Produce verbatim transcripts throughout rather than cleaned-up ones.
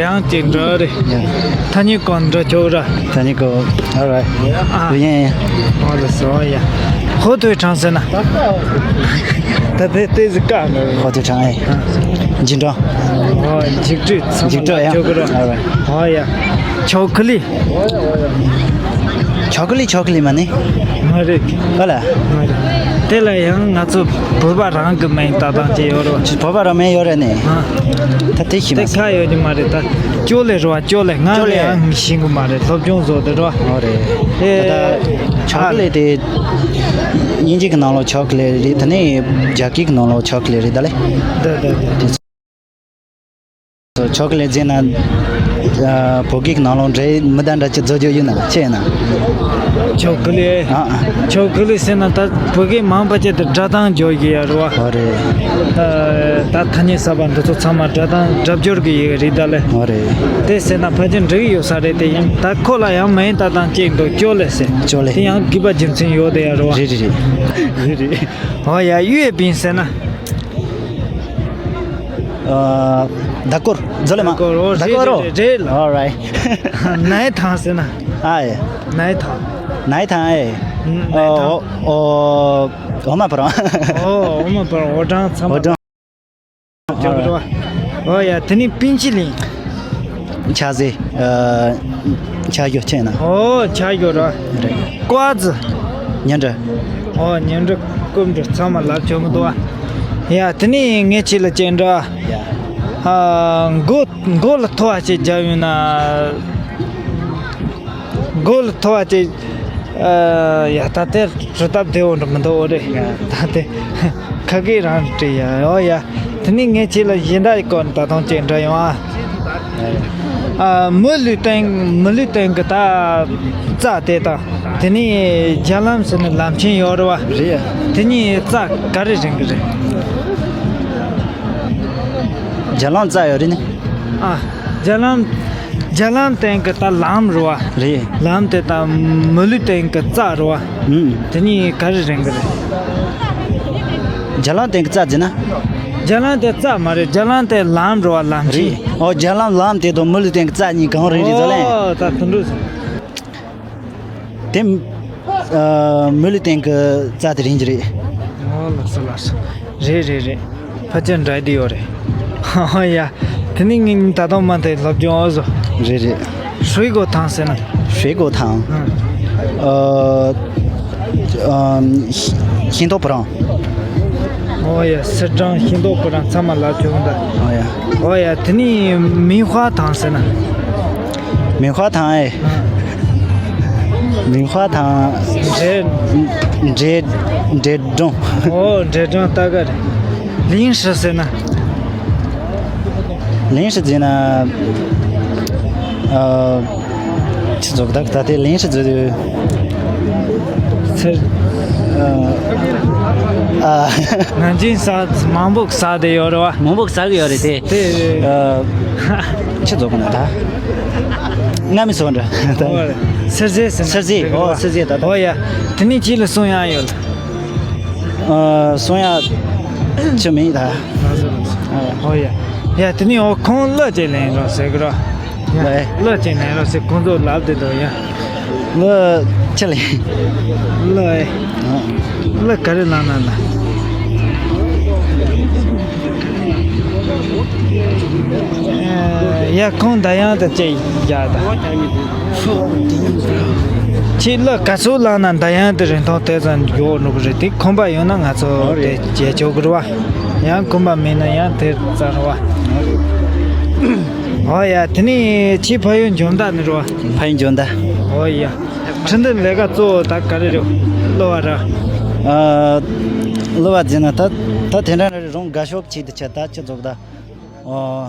ཡང་གཅིག་འགྲོ་རེད། ཡ། ཐ་སྙད་ཀོ་འགྲོ་ཆོག་ར། ཐ་སྙད་ཀོ། ཨ་ར། ཨ། ཡིན། ཨོ་ལ་སོ་ཡ། ཧོ་ཐོས་དྲང་ཟེར་ན། ད་དེ་ཏེ་ཟི་ཀ་ནོ། ཧོ་ཐོས་དྲང་ཨེ། འཇིགས་འགྲོ། ཨོ་འཇིགས་སྤྲོས་ཚང་མ་འཇིགས་སྤྲོས་ཡ། ལ་ཆོག་གི་ར། ཨ་ར། ཨོ་ཡ། ཆོ་ཀི་ལི། ཆོ་ཀི་ལི་ཆོ་ཀི་ལི་མ་ནི། མ་རེད། ཨ་ལ། མ་རེད། དེ་ལ་ཡང་ང་ཚོ་བོད་པ་རང་གི་མིང་ལྟ་སྟངས་ཅིག་ཡོད་རེད་བ། བོད་པ་རང་མིང་ཡོད་རེད་ནི། ཨ། ད་དེ་ཤི་མ་དེ་སོང་། ཁ་ཡོད་ཀྱི་མ་རེད་ད། ཅོ་ལེ་རེད་བ། ཅོ་ལེ། ང་ཅོ་ལེ། ལེ་ཡང་ཤེས་ཀྱི་མ་རེད། སློབ་སྦྱོང་བཟོ་དེ་རེད་བ། ཨོ་རེད། ཨེ། ད་ཆོ་ཀི་ལི་དེ་དབྱིན་ཇི་གི་ནང་ལོགས་ཆོ་ཀི་ལི་རེད། ད་ནི་རྒྱ་སྐད་གི་ནང་ལོགས་ཆོ་ཀི་ལི་རེད་ད་ལེ། ད་ད་ད། ཆོ་ཀི་ལི་ཟེར་ན། ཨ། བོད་སྐད་ནང་ལོགས་འདྲེ་མི་དང་འདྲ་ཅི་བཟོ་རྒྱུ་ཡིན་ན་ཅི་ཡིན་ན། ཆོ་ཀི་ལི། ཨ། ཨ། ཆོ་ཀི་ལི་ཟེར་ན་ད་བོད་སྐད་མང་པ་ཅིག་ཏུ་སྒྲ་གདངས་སྦྱོར་གྱི་ཡ་རེད་བ། ཨོ་རེད། ཨ། ད་ཐ་སྙད་གསར་པ་འདི་ཚོ་ཚང་མ་སྒྲ་གདངས་སྒྲ་སྦྱོར་གྱི་ཡི་རེད་ད་ལེ། ཨོ་རེད། དེ་ཟེར་ན་ཕལ་ཆེར་འགྲིག་ཡོད་ས་རེད། དེ་ཡིན་ད་ཁོ་ལ་ཡང་མིང་ལྟ་སྟངས་གཅིག་འདུག་ཅོ་ལེ་ཟེར། ཅོ་ལེ། དེ་ཡང་དགོས་པ་རྒྱུ་མཚན་ཡོད་དེ་ཡ་རེད་བ། རེད་རེད་རེད། རེད་རེད། ཨོ་ཡ། ཡུའེ་པིན་ཟེར་ན། ཨ། ད་ཀོར་ཛོ་ལེ་མ། ད་ཀོར། ཨོ། ད་ཀོར། རེད་རེད་རེད། All right. ནའི་ཐང་ཟེར་ན། ཨ་ཡེ། ནའི་ཐང་། ནའི་ཐང་ཨེ། ཨ། ནའི་ཐང་། ཨོ། ཨོ། ཨོ་མ་པ་རང་། ཨོ། ཨོ་མ་པ་རང་། ཨོ་ཀྲང་ཚང་མ། ཨོ་ཀྲང་། ཨོ་ཡ། དེ་ནི་པིན་ཅི་ལིན། ཆ་ཟེ། ཨ། ཆ་ཡོ་ཆེ་ན། ཨོ་ཆ་ཡོ་ར། རེད། ཀོ་ཙི། ཉན་འདྲ། ཨོ་ཉན་འདྲ་ཀུམ་འདྲ་ཚང་མ་ལབ་ཆོག་མི་འདུག་ཨ། ཡ་དེ་ནི་ངས་ཁྱེད་ལ་ཅན་འདྲ། ཡ། ཨ། མགོ་མགོ་ལ་ཐོ་བ་ཅིག་རྒྱབ་ཡོད་ན། མགོ་ལ་ཐོ་བ་ཅིག་ཨ། ཡ་ད་དེ་རུ་སྟབས་བདེ་བོ་འདྲ་མི་འདུག་ཨོ་རེད། ཡ། ད་དེ་ཁ་སྐད་རང་བྲིས་ཡ། ཨོ་ཡ། དེ་ནི་ངས་ཁྱེད་ལ་གཞན་དག་གི་སྐོར་ད་དུང་ཅན་འདྲ་ཡོང་ཨ། ཨ། མི་ལུས་སྟེང་མི་ལུས་སྟེང་གི་ད་རྩྭ་དེ་དང་། དེ་ནས་རྒྱ་ལམ་ཟེར་ནས་ལམ་ཆེན་ཡོད་རེད་བ། རེད། དེ་གཉིས་རྩྭ་ག་རེ་རིང་གི་རེད། རྒྱ་ལམ་རྩྭ་ཡོད་རེད་ནི། ཨ། རྒྱ་ལམ། རྒྱ་ལམ་སྟེང་གི་ད་ལམ་རེད་བ། རེད། ལམ་དེ་དང་མི་ལུས་སྟེང་གི་རྩྭ་རེད་བ། ཨུམ། དེ་གཉིས་ག་རེ་རིང་གི་རེད། རྒྱ་ལམ་སྟེང་གི་རྩྭ་ཟེར་ན། རྒྱ་ལམ་དེ་རྩྭ་མ་རེད། རྒྱ་ལམ་དེ་ལམ་རེད་བ། ལམ་ཆེན། རེད། ཨོ་རྒྱ་ལམ་ལམ་དེ་དང་མི་ལུས་སྟེང་གི་རྩྭ་གཉིས་གང་རེད་རེད་ཟེར་ལེ། ཨོ་ད་དུ་འགྲོ་སོང་། དེ། ཨ། མི་ལུས་སྟེང་གི་རྩྭ་དེ་རིང་གི་རེད། ཨོ་ལགས་སོ་ལགས་སོ། རེད་རེད་རེད། ཕལ་ཆེར་འདྲ་དེ་ཡོད་རེད། ཨོ་ཡ། དེ་ནི་ངས་ད་དུང་མ་མཐའི་སློབ་སྦྱོང་ཨོ་བཟོ། རེད་རེད། 水果糖ཟེར་ན། 水果糖། ཨ། ཨ། ཤིང་ཏོག་བུ་རམ། ཨོ་ཡ། སི་ཀྲང་ཤིང་ཏོག་བུ་རམ་ཚང་མ་ལབ་བྱུང་ད། ཨོ་ཡ། ཨོ་ཡ། དེ་ནི་棉花糖ཟེར་ན། 棉花糖ཨེ། ཨ། 棉花糖། འབྲས། འབྲས། འབྲས་སྒྲོན། ཨོ་འབྲས་སྒྲོན་ད་ག་རེད། 零食ཟེར་ན། 零食ཟེར་ན། ཨ། ཆི་ཟོག་ད་ད་དེ་零食ཟེར་དུས། ཚེ། ཨ། ཨ། ང་ཚོའི་ས་མང་པོ་ཟ་དེ་ཡོད་རེད་བ། མང་པོ་ཟ་གི་ཡོད་རེད་དེ། དེ། ཨ། ཆི་ཟོག་ན་ད། ང་མི་སོང་འདྲ། ཨོ། སེར་ཟས་ཟེར་ན། སེར་ཟས། ཨོ་སེར་ཟས་ད་ད། ཨོ་ཡ། དེ་ནི་ཅི་ལ་སོང་ཡ་ཡོད། ཨ། སོང་ཡ་ཆི་མིན་ད། ཨོ་ཡ། ཡ་དེ་ནི་ཨོ་ཁོང་གླུ་ཅིག་ལེན་རོགས་ཟེར་གི་རོ། ཡ། ལེ། གླུ་ཅིག་ལེན་རོགས་ཟེར་ཁོང་ཚོ་ལབ་དེ་འདུག་ཡ། གླུ་ཆི་ལེན། གླུ་ཨེ། ཨ། གླུ་ག་རེ་ལབ་ན་ལ། ཡ་ཁོང་ད་ཡང་དུ་ཅིག་ཡ་ད། ཁྱེད་གླུ་ག་ཚོད་བླངས་ན་ད་ཡང་དེ་རིན་ཐང་དེ་ཙམ་ཡོད་ནོ་གི་རེད། དེ་ཁོམ་པ་ཡོད་ན་ང་ཚོ་ཨོ་དེ་རེད། བྱེད་ཆོག་གི་རེད་བ། ཡང་ཁོམ་པ་མེད་ན་ཡང་དེ་ཙམ་རེད་བ། ཨོ་ཡ། དེ་ནས་ཁྱེད་ཕ་ཡུལ་འཇོ་མདའ་ནས་རེད་བ། ཕ་ཡུལ་འཇོ་མདའ། ཨོ་ཡ། ཁྲི་འདི་ལས་ཀ་གཙོ་བོ་ད་ག་རེ་རེད། གླུ་བ་ར། ཨ། གླུ་བ་ཟེར་ན་ད་ད་དེ་འདྲ་རེད། རང་དགའ་ཤོས་ཆེད་དུ་བྱས་ད་ཁྱེད་ཚོ་ད། ཨོ།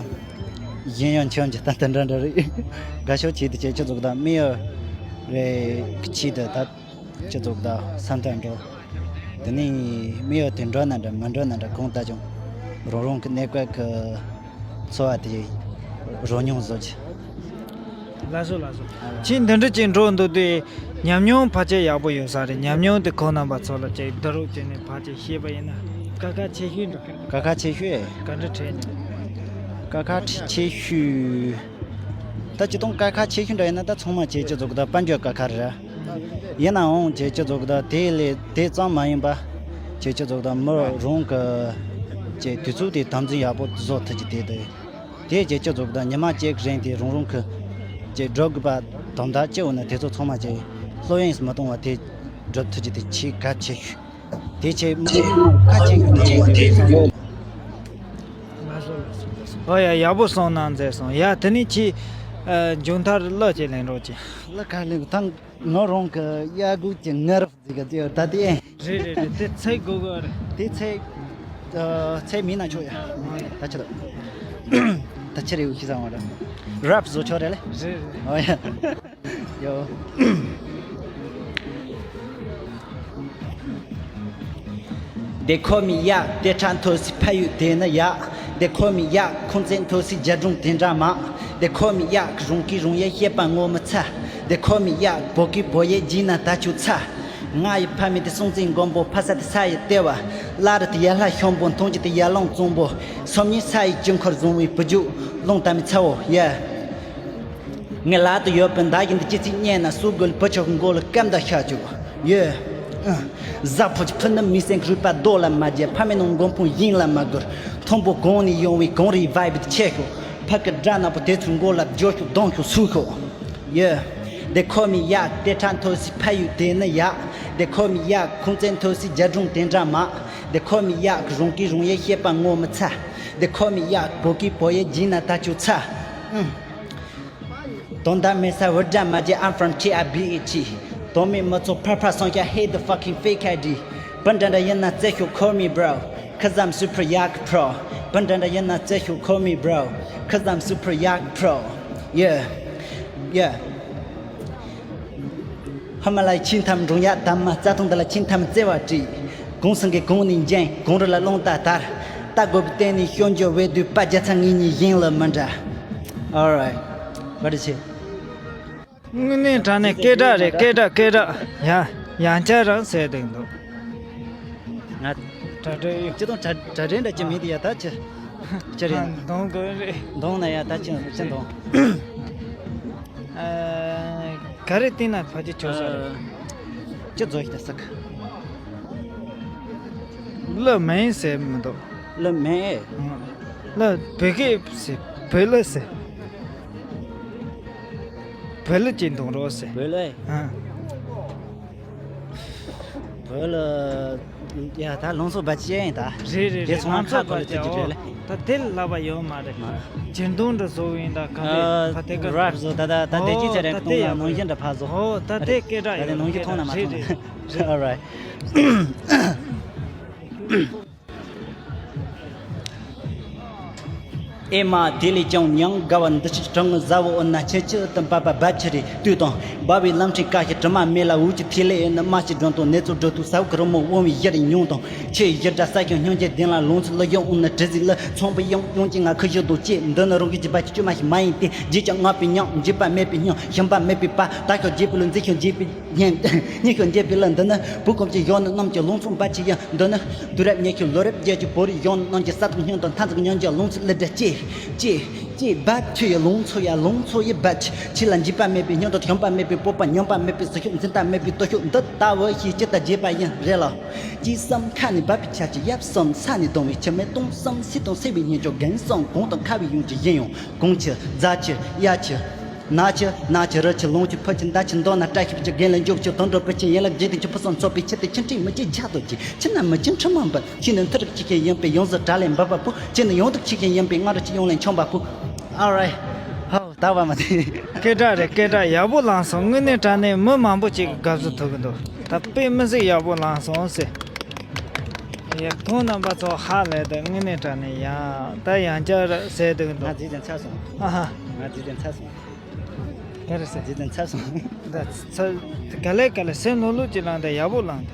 གཞན་ཡང་ཁྱོད་ཀྱི་ད་དེ་འདྲ་འདྲ་རེད། དགའ་ཤོས་ཆེད་དུ་བྱས་ཁྱེད་ཚོ་ད་མི་ཡ་རེ་ཆེད་དུ་ད་ཁྱེད་ཚོ་ད་ས་མཐའ་འགྲོ། དེ་ནས་མི་ཡ་དེ་འགྲོ་ན་འདྲ་མི་འགྲོ་ན་འདྲ་གང་ལྟར་ཀྱང་རང་རང་གི་གནས་སྐབས་ཀྱི་འཚོ་བ་དེ་རོལ་མྱོང་བཟོ་རྒྱུ། ལགས་སོ་ལགས་སོ། ཁྱེད་འདི་འདྲ་ཅིག་འགྲོ་འདུག་དུས་ཉམས་མྱོང་ཕལ་ཆེར་ཡག་པོ་ཡོད་ས་རེད། ཉམས་མྱོང་དེ་ཁོང་རྣམ་པ་ཚོ་ལ་ཅིག་བསྡུ་རུབ་བྱས་ནས་ཕལ་ཆེར་ཤེས་པ་ཡིན་ན། དཀའ་ཁག་ཆེ་ཤོས་འདྲ། དཀའ་ཁག་ཆེ་ཤོས། ག་འདྲ་འཕྲད་མྱོང་། དཀའ་ཁག་ཆེ་ཤོས། ད་སྤྱིར་བཏང་དཀའ་ཁག་ཆེ་ཤོས་འདྲ་ཡིན་ན། ད་ཚང་མ་བྱེད་ཀྱི་འཛུགས་ད་དཔལ་འབྱོར་དཀའ་ཁག་རེད། ཡིན་ནའང་བྱེད་ཀྱི་འཛུགས་ད་དེ་ལས་དེ་ཙམ་མ་ཡིན་པ་བྱེད་ཀྱི་འཛུགས་ད་མི་རང་གི་ཀྱི་དུས་ཚོད་དེ་དམ་འཛིན་ཡག་པོ་བཟོ་ཐུབ་ཀྱི་དེ་དེ། དེ་བྱེད་ཀྱི་འཛུགས་ད་ཉི་མ་གཅིག་རིང་དེ་རང་རང་གི་ཀྱི་སྒྲུབ་དགོས་པ་དོན་དག་ཅི་འོ་ན་དེ་ཚོ་ཚང་མ་ཀྱི་ལྷོད་གཡེང་མི་གཏོང་བ་དེ་སྒྲུབ་ཐུབ་ཀྱི་དེ་ཆེས་གལ་ཆེ་ཤོས། དེ་ཆེས་ཁ་ཆེ་ཤོས་དེ་ཡིན་ཟེར་སོང་། ཨོ་ཡ། ཡག་པོ་གསུངས་གནང་མཛད་སོང་། ཡ། དེ་ནས་ཁྱེད་ཨ་མཇུག་མཐར་གླུ་ཅིག་ལེན་རོགས་གྱིས། གླུ་ག་ལེན་ཐང་ང་རང་གི་གཡག་གུ་གྱི་ངར་ཟིག་ག་ཅེ་ད་དེ། རེད་རེད་རེད། དེ་ཚེ་དགོས་གི་རེད། དེ་ཚེ་ཨ་ཚེ་མིན་ན་ཆོག་ཡ། ད་ཆི་ད། ད་ཆི་རེད་ཤི་ས་མ་རེད། རབ་བཟོ་ཆོག་རེད་ལེ། རེད་རེད། ཨོ་ཡ། ཡོ། དེ་ཁོ་མི་ཡ་དེ་ཁྲ་མཐོ་སི་ཕ་ཡུལ་དེ་ན་ཡ། དེ་ཁོ་མི་ཡ་ཁུང་ཙེ་མཐོ་སི་རྒྱ་གྲོང་དེ་འདྲ་མ། དེ་ཁོ་མི་ཡ་རོང་གི་རོང་ཡ་བཤད་པ་ངོ་མི་ཚ། དེ་ཁོ་མི་ཡ་བོ་གི་བོ་ཡ་ཇི་ན་ད་ཆུ་ཚ། ང་ཡི་ཕ་མི་དེ་སྲོང་བཙན་མགོན་པོ་ཕ་ས་དེ་ས་ཡི་ལྟེ་བ། བླ་རི་དེ་ཡ་ལྷ་ཤོང་པོ་མཐོང་ཅི་དེ་ཡ་ལོང་བཙོང་པོ། སོམ་ཉི་ས་ཡི་དཀྱིལ་འཁོར་བཟུང་བའི་བུ་རྒྱུད་ལོང་ད་མི་ཚ་བོ་ཡ། ངའི་ལག་ཏུ་ཡོད་པའི་མདའ་ཡིན་འདི་ཅི་ཚིག་རྙེད་ན་སུ་དགོས་བུ་ཆོག་མགོ་ལ་སྐམ་ད་ཤ་ཅུག་ཡོད། ཨ། གཟའ་ཕོ་ཆི་ཕུ་ནུ་མི་སེང་རུས་པ་རྡོ་ལ་མ་རྒྱལ། ཕ་མེས་ནང་མགོན་ཕུང་ཡིན་ལ་མ་གུར། མཐོན་པོ་གོང་ནས་ཡོང་བའི་གངས་རིའི་བའི་བི་ཆེ་ཤོག་ཕ་གི་དགྲ་ནག་པོ་དེ་ཚོའི་མགོ་ལ་འཇོག་ཤོག་རྡུང་ཤོག་སུ་ཤོག་ཡོད། དེ་ཁོ་མི་ཡ་དེ་ཁྲ་མཐོ་སི་ཕ་ཡུལ་དེ་ནི་ཡ། དེ་ཁོ་མི་ཡ་ཁུང་ཙེ་མཐོ་སི་རྒྱ་གྲོང་དེ་འདྲ་མ། དེ་ཁོ་མི་ཡ་རོང་གི་རོང་ཡ་བཤད་པ་ངོ་མི་ཚ། དེ་ཁོ་མི་ཡ་བོ་གི་བོ་ཡ་ཇི་ན་ད་ཆུ་ཚ། ཨུམ། དོན་དག་མེད་ས་བུ་དགྲ་མ་རྒྱལ། I'm from T I B E T། དོན་མེད་མི་ཚོགས་ཕར་ཕར་སོང་ཤག hate the fucking fake I D། བུ་འདྲ་འདྲ་ཡིན་ན་རྩེ་ཤོག call me bro། Cause I'm super yak pro། བུ་འདྲ་འདྲ་ཡིན་ན་རྩེ་ཤོག call me bro། Cause I'm super yak pro། Yeah, yeah། ཧི་མ་ལ་ཡའི་ཆེས་མཐའམ་འབྲོང་ཡག་དམ་མ། རྩྭ་ཐང་འདི་ལ་ཆེས་མཐའམ་བརྩེ་བ་བྲིས། གུང་སེང་གི་གུང་ནས་འགྱིང་། གུང་རུ་ལ་རླུང་རྟ་དར། རྟ་རྒོད་པོའི་སྟེང་ནས་ཤོད་འཇོག་བས་དུས་པ་རྒྱ་ཚ་ངེད་གཉིས་ཡིན་ལ་མི་འདྲ། Alright། བཀའ་དྲིན་ཆེ། དངོས་གནས་དྲང་གནས་སྐད་གྲགས་རེད། སྐད་གྲགས་སྐད་གྲགས། ཡ་ཡང་བསྐྱར་རང་ཟེར་བསྡད་འདུག་ང་གྲ་སྒྲིག་ཡོད། ཅི་དང་གྲ་གྲ་སྒྲིག་འདྲ་ཅི་མེད་དེ་ཡ་ད་ཅི། ཅི་རེད། འདོང་དགོས་རེད། འདོང་ན་ཡ་ད་ཅི་ཅི་འདོང་། ཨ། ག་རེ་བསྟན་ན་ཕལ་ཆེར་ཆོག་ས་རེད། ཅི་བཟོ་ཞིག་ད་ཟེར་གི། གླུ་མིང་ཟེར་མི་འདུག་གླུ་མིང་ཨེ། ཨང་། གླུ་བོད་སྐད་ཟེར། བོད་གླུ་ཟེར། བོད་གླུ་ཅིག་འདོན་རོགས་ཟེར། བོད་གླུ་ཨེ། ཨང་། བོད་གླུ། ཡ་ད་ལུང་ཚོ་བ་ཅན་ཡིན་ད། རེད་རེད་དེ་རེད། ཚོང་ཁང་ཁག་ཁོ་ལ་ཅི་ཅི་རེད་ལེ། ད་དེ་ལ་བ་ཡོད་མ་རེད། ཇེ་འདོན་འདྲ་བཟོ་ཡིན་ད་ག་རེ་ད་དེ་ག་རབ་བཟོ་ད་ད་ད་དེ་ཅི་ཅི་རེད། ད་གཏོང་ལ་ནང་བཞིན་འདྲ་ཕ་བཟོ། ཨོ་ད་དེ་སྐད་གྲགས་ཡོད། ད་དེ་ནང་བཞིན་མཐོང་ན་མ་མཐོང་ན། Alright། ཨེ་མ་དེ་ལས་ཀྱང་ཉང་དགའ་བ་འདི་ཕྱི་གྲང་ངུ་ཟ་བོ་འོ་ན་ཆེ་ཆེ་དུ་འབབ་པ་འབབ་ཆི་རེད་དུས་དང་འབབ་པའི་ལམ་ཁྲིད་ཀ་ཞིག་དྲི་མ་མེད་ལ་འུ་ཅི་ཐི་ལེ་ཨེ་ནི་མ་ཞིག་སྒྲོན་དང་ནེ་ཙོ་སྒྲོ་དུ་ས་བུ་ཁ་རོ་མོ་དབང་བའི་ཡར་ཡོང་དང་ཆེ་ཡར་འདྲ་ས་ཁྱོད་སྙིང་རྗེ་ལྡན་ལ་ལོང་ཚུལ་ལ་ཡོང་འོ་ན་དྲི་ཟིག་ལ་ཚོང་པ་ཡོང་ཡོང་ཅི་ང་ཁུ་ཞུ་དང་ཅེ་འདི་ནི་རང་གི་བྱིས་པ་ཅི་ཅུ་མ་ཞིག་མ་ཡིན་ཏེ་རྗེས་ཀྱང་ང་པའི་ཉམས་འཇིགས་པ་མེད་པའི་སྙིང་ཞིམ་པ་མེད་པའི་པ་ད་ཁྱོད་རྗེས་པའི་ལུས་འཛིན་ཁྱོད་རྗེས་པའི། ཉན། ཉན་ཤོག་འདས་པའི་ལ་འདི་ནི་བུ་ཁོམ་གྱི་ཡོང་ནི་རྣམས་ཀྱི་ལུང་ཚོགས་འབའ་ཆེ་ཡང་འདི་ནི་དུས་རབས་ཉི་ཤུ་ལོ་རབས་བརྒྱད་ཀྱི་བོད་རིགས་ཡོང་ནི་རྣམས་ཀྱི་ས་ཐོག་སྙིང་དང་མཐའ་མཇུག་ཉམས་ཀྱི་ལུང་ཚིགས་ལི་འདྲ་ཅེ་ཅེ་ཅེ་འབའ་ཆེ་ཡི་ལུང་ཚོགས་ཡ་ལུང་ཚོགས་ཡི་འབའ་ཆེ་ཆེ་ལ་འཇིགས་པ་མེད་པའི་སྙིང་དང་ཞོན་པ་མེད་པའི་སྤོབས་པ་ཉམས་པ་མེད་པའི་ཟིལ་ཤུགས་འཛིན་སྟངས་མེད་པའི་སྟོབས་ཤུགས་འདི་ལྟ་བུ་ཞིག་ཅི་ལྟར་བརྗེད་པ་ཡིན་རེད་ལ། ཅི་བསམ་ཁ་ནས་འབབ་པའི་ཆར་གྱི་ཡབ་གསུམ་ས་ནས་ལྡང་བའི་ཁྱི་མེད་སྟོང་གསུམ་སྲིད་དང་སྲིད་པའི་སྙིང་ཅོ་རྒན་གསུམ་གོང་དང་ཁ་བའི་ཡོང་གི་ཡིན་ཡང་གོང་ཆེ་རྫ་ཆེ་གཡའ་ཆེ། ན་ཆེ་ན་ཆེ་རི་ཆེ་ལུང་ཆེ་ཕུ་ཆེ་མདའ་ཆེ་མདོ་ན་བཀྲ་ཤིས་པ་ཆེ་རྒན་ལ་འཇུག་ཆེ་དོན་གྲུབ་པ་ཆེ་ཡན་ལག་རྗེས་དེ་ཆེ་ཕུ་སོང་ཚོགས་པའི་ཆེ་དེ་ཆེ་འཁྲིད་མི་ཆེ་ཇག་ཏོ་ཆེ་ཆེ་ན་མི་ཆེ་ཁྲི་མང་པ་ཆེ་ནི་མཐུ་རིག་ཆེ་ཁེ་ཡིན་པའི་ཡོངས་སུ་གྲགས་ལས་འབབ་པ་པོ་ཆེ་ནི་ཡོངས་སུ་ཆེ་ཁེ་ཡིན་པའི་སྔ་རུ་ཆེ་ཡོང་ལས་འཆམ་པ་པོ། Alright། ཧོ་ད་བ་མ་དེ། སྐད་གྲགས་རེད། སྐད་གྲགས་ཡག་པོ་བླངས་སོང་། དངོས་གནས་དྲང་གནས་མི་མང་པོ་ཅིག་གིས་དགའ་བསུ་ཐོབ་གི་འདུག་ད་དཔེ་མི་སྲིད་ཡག་པོ་བླངས་སོང་ཟེར། ཡག་ཐོག་རྣམ་པ་ཚོ་ཧ་ལས་ད་དངོས་གནས་དྲང་གནས་ཡ་ད་ཡང་བསྐྱར་ཟེར་འདུག་འདུག་ང་རྫིས་ཅན་ཚར་སོང་། ཨ་ཧ། ང་རྫིས་ཅན་ཚར་སོང་། ག་རེ་ཟེར། རྫིས་ཅན་ཚར་སོང་། ད་ཚ་ག་ལེ་ག་ལེ་སེམས་ལྷོད་ལྷོད་ཅིག་བླངས་ཏེ་ཡག་པོ་བླངས་ཏེ།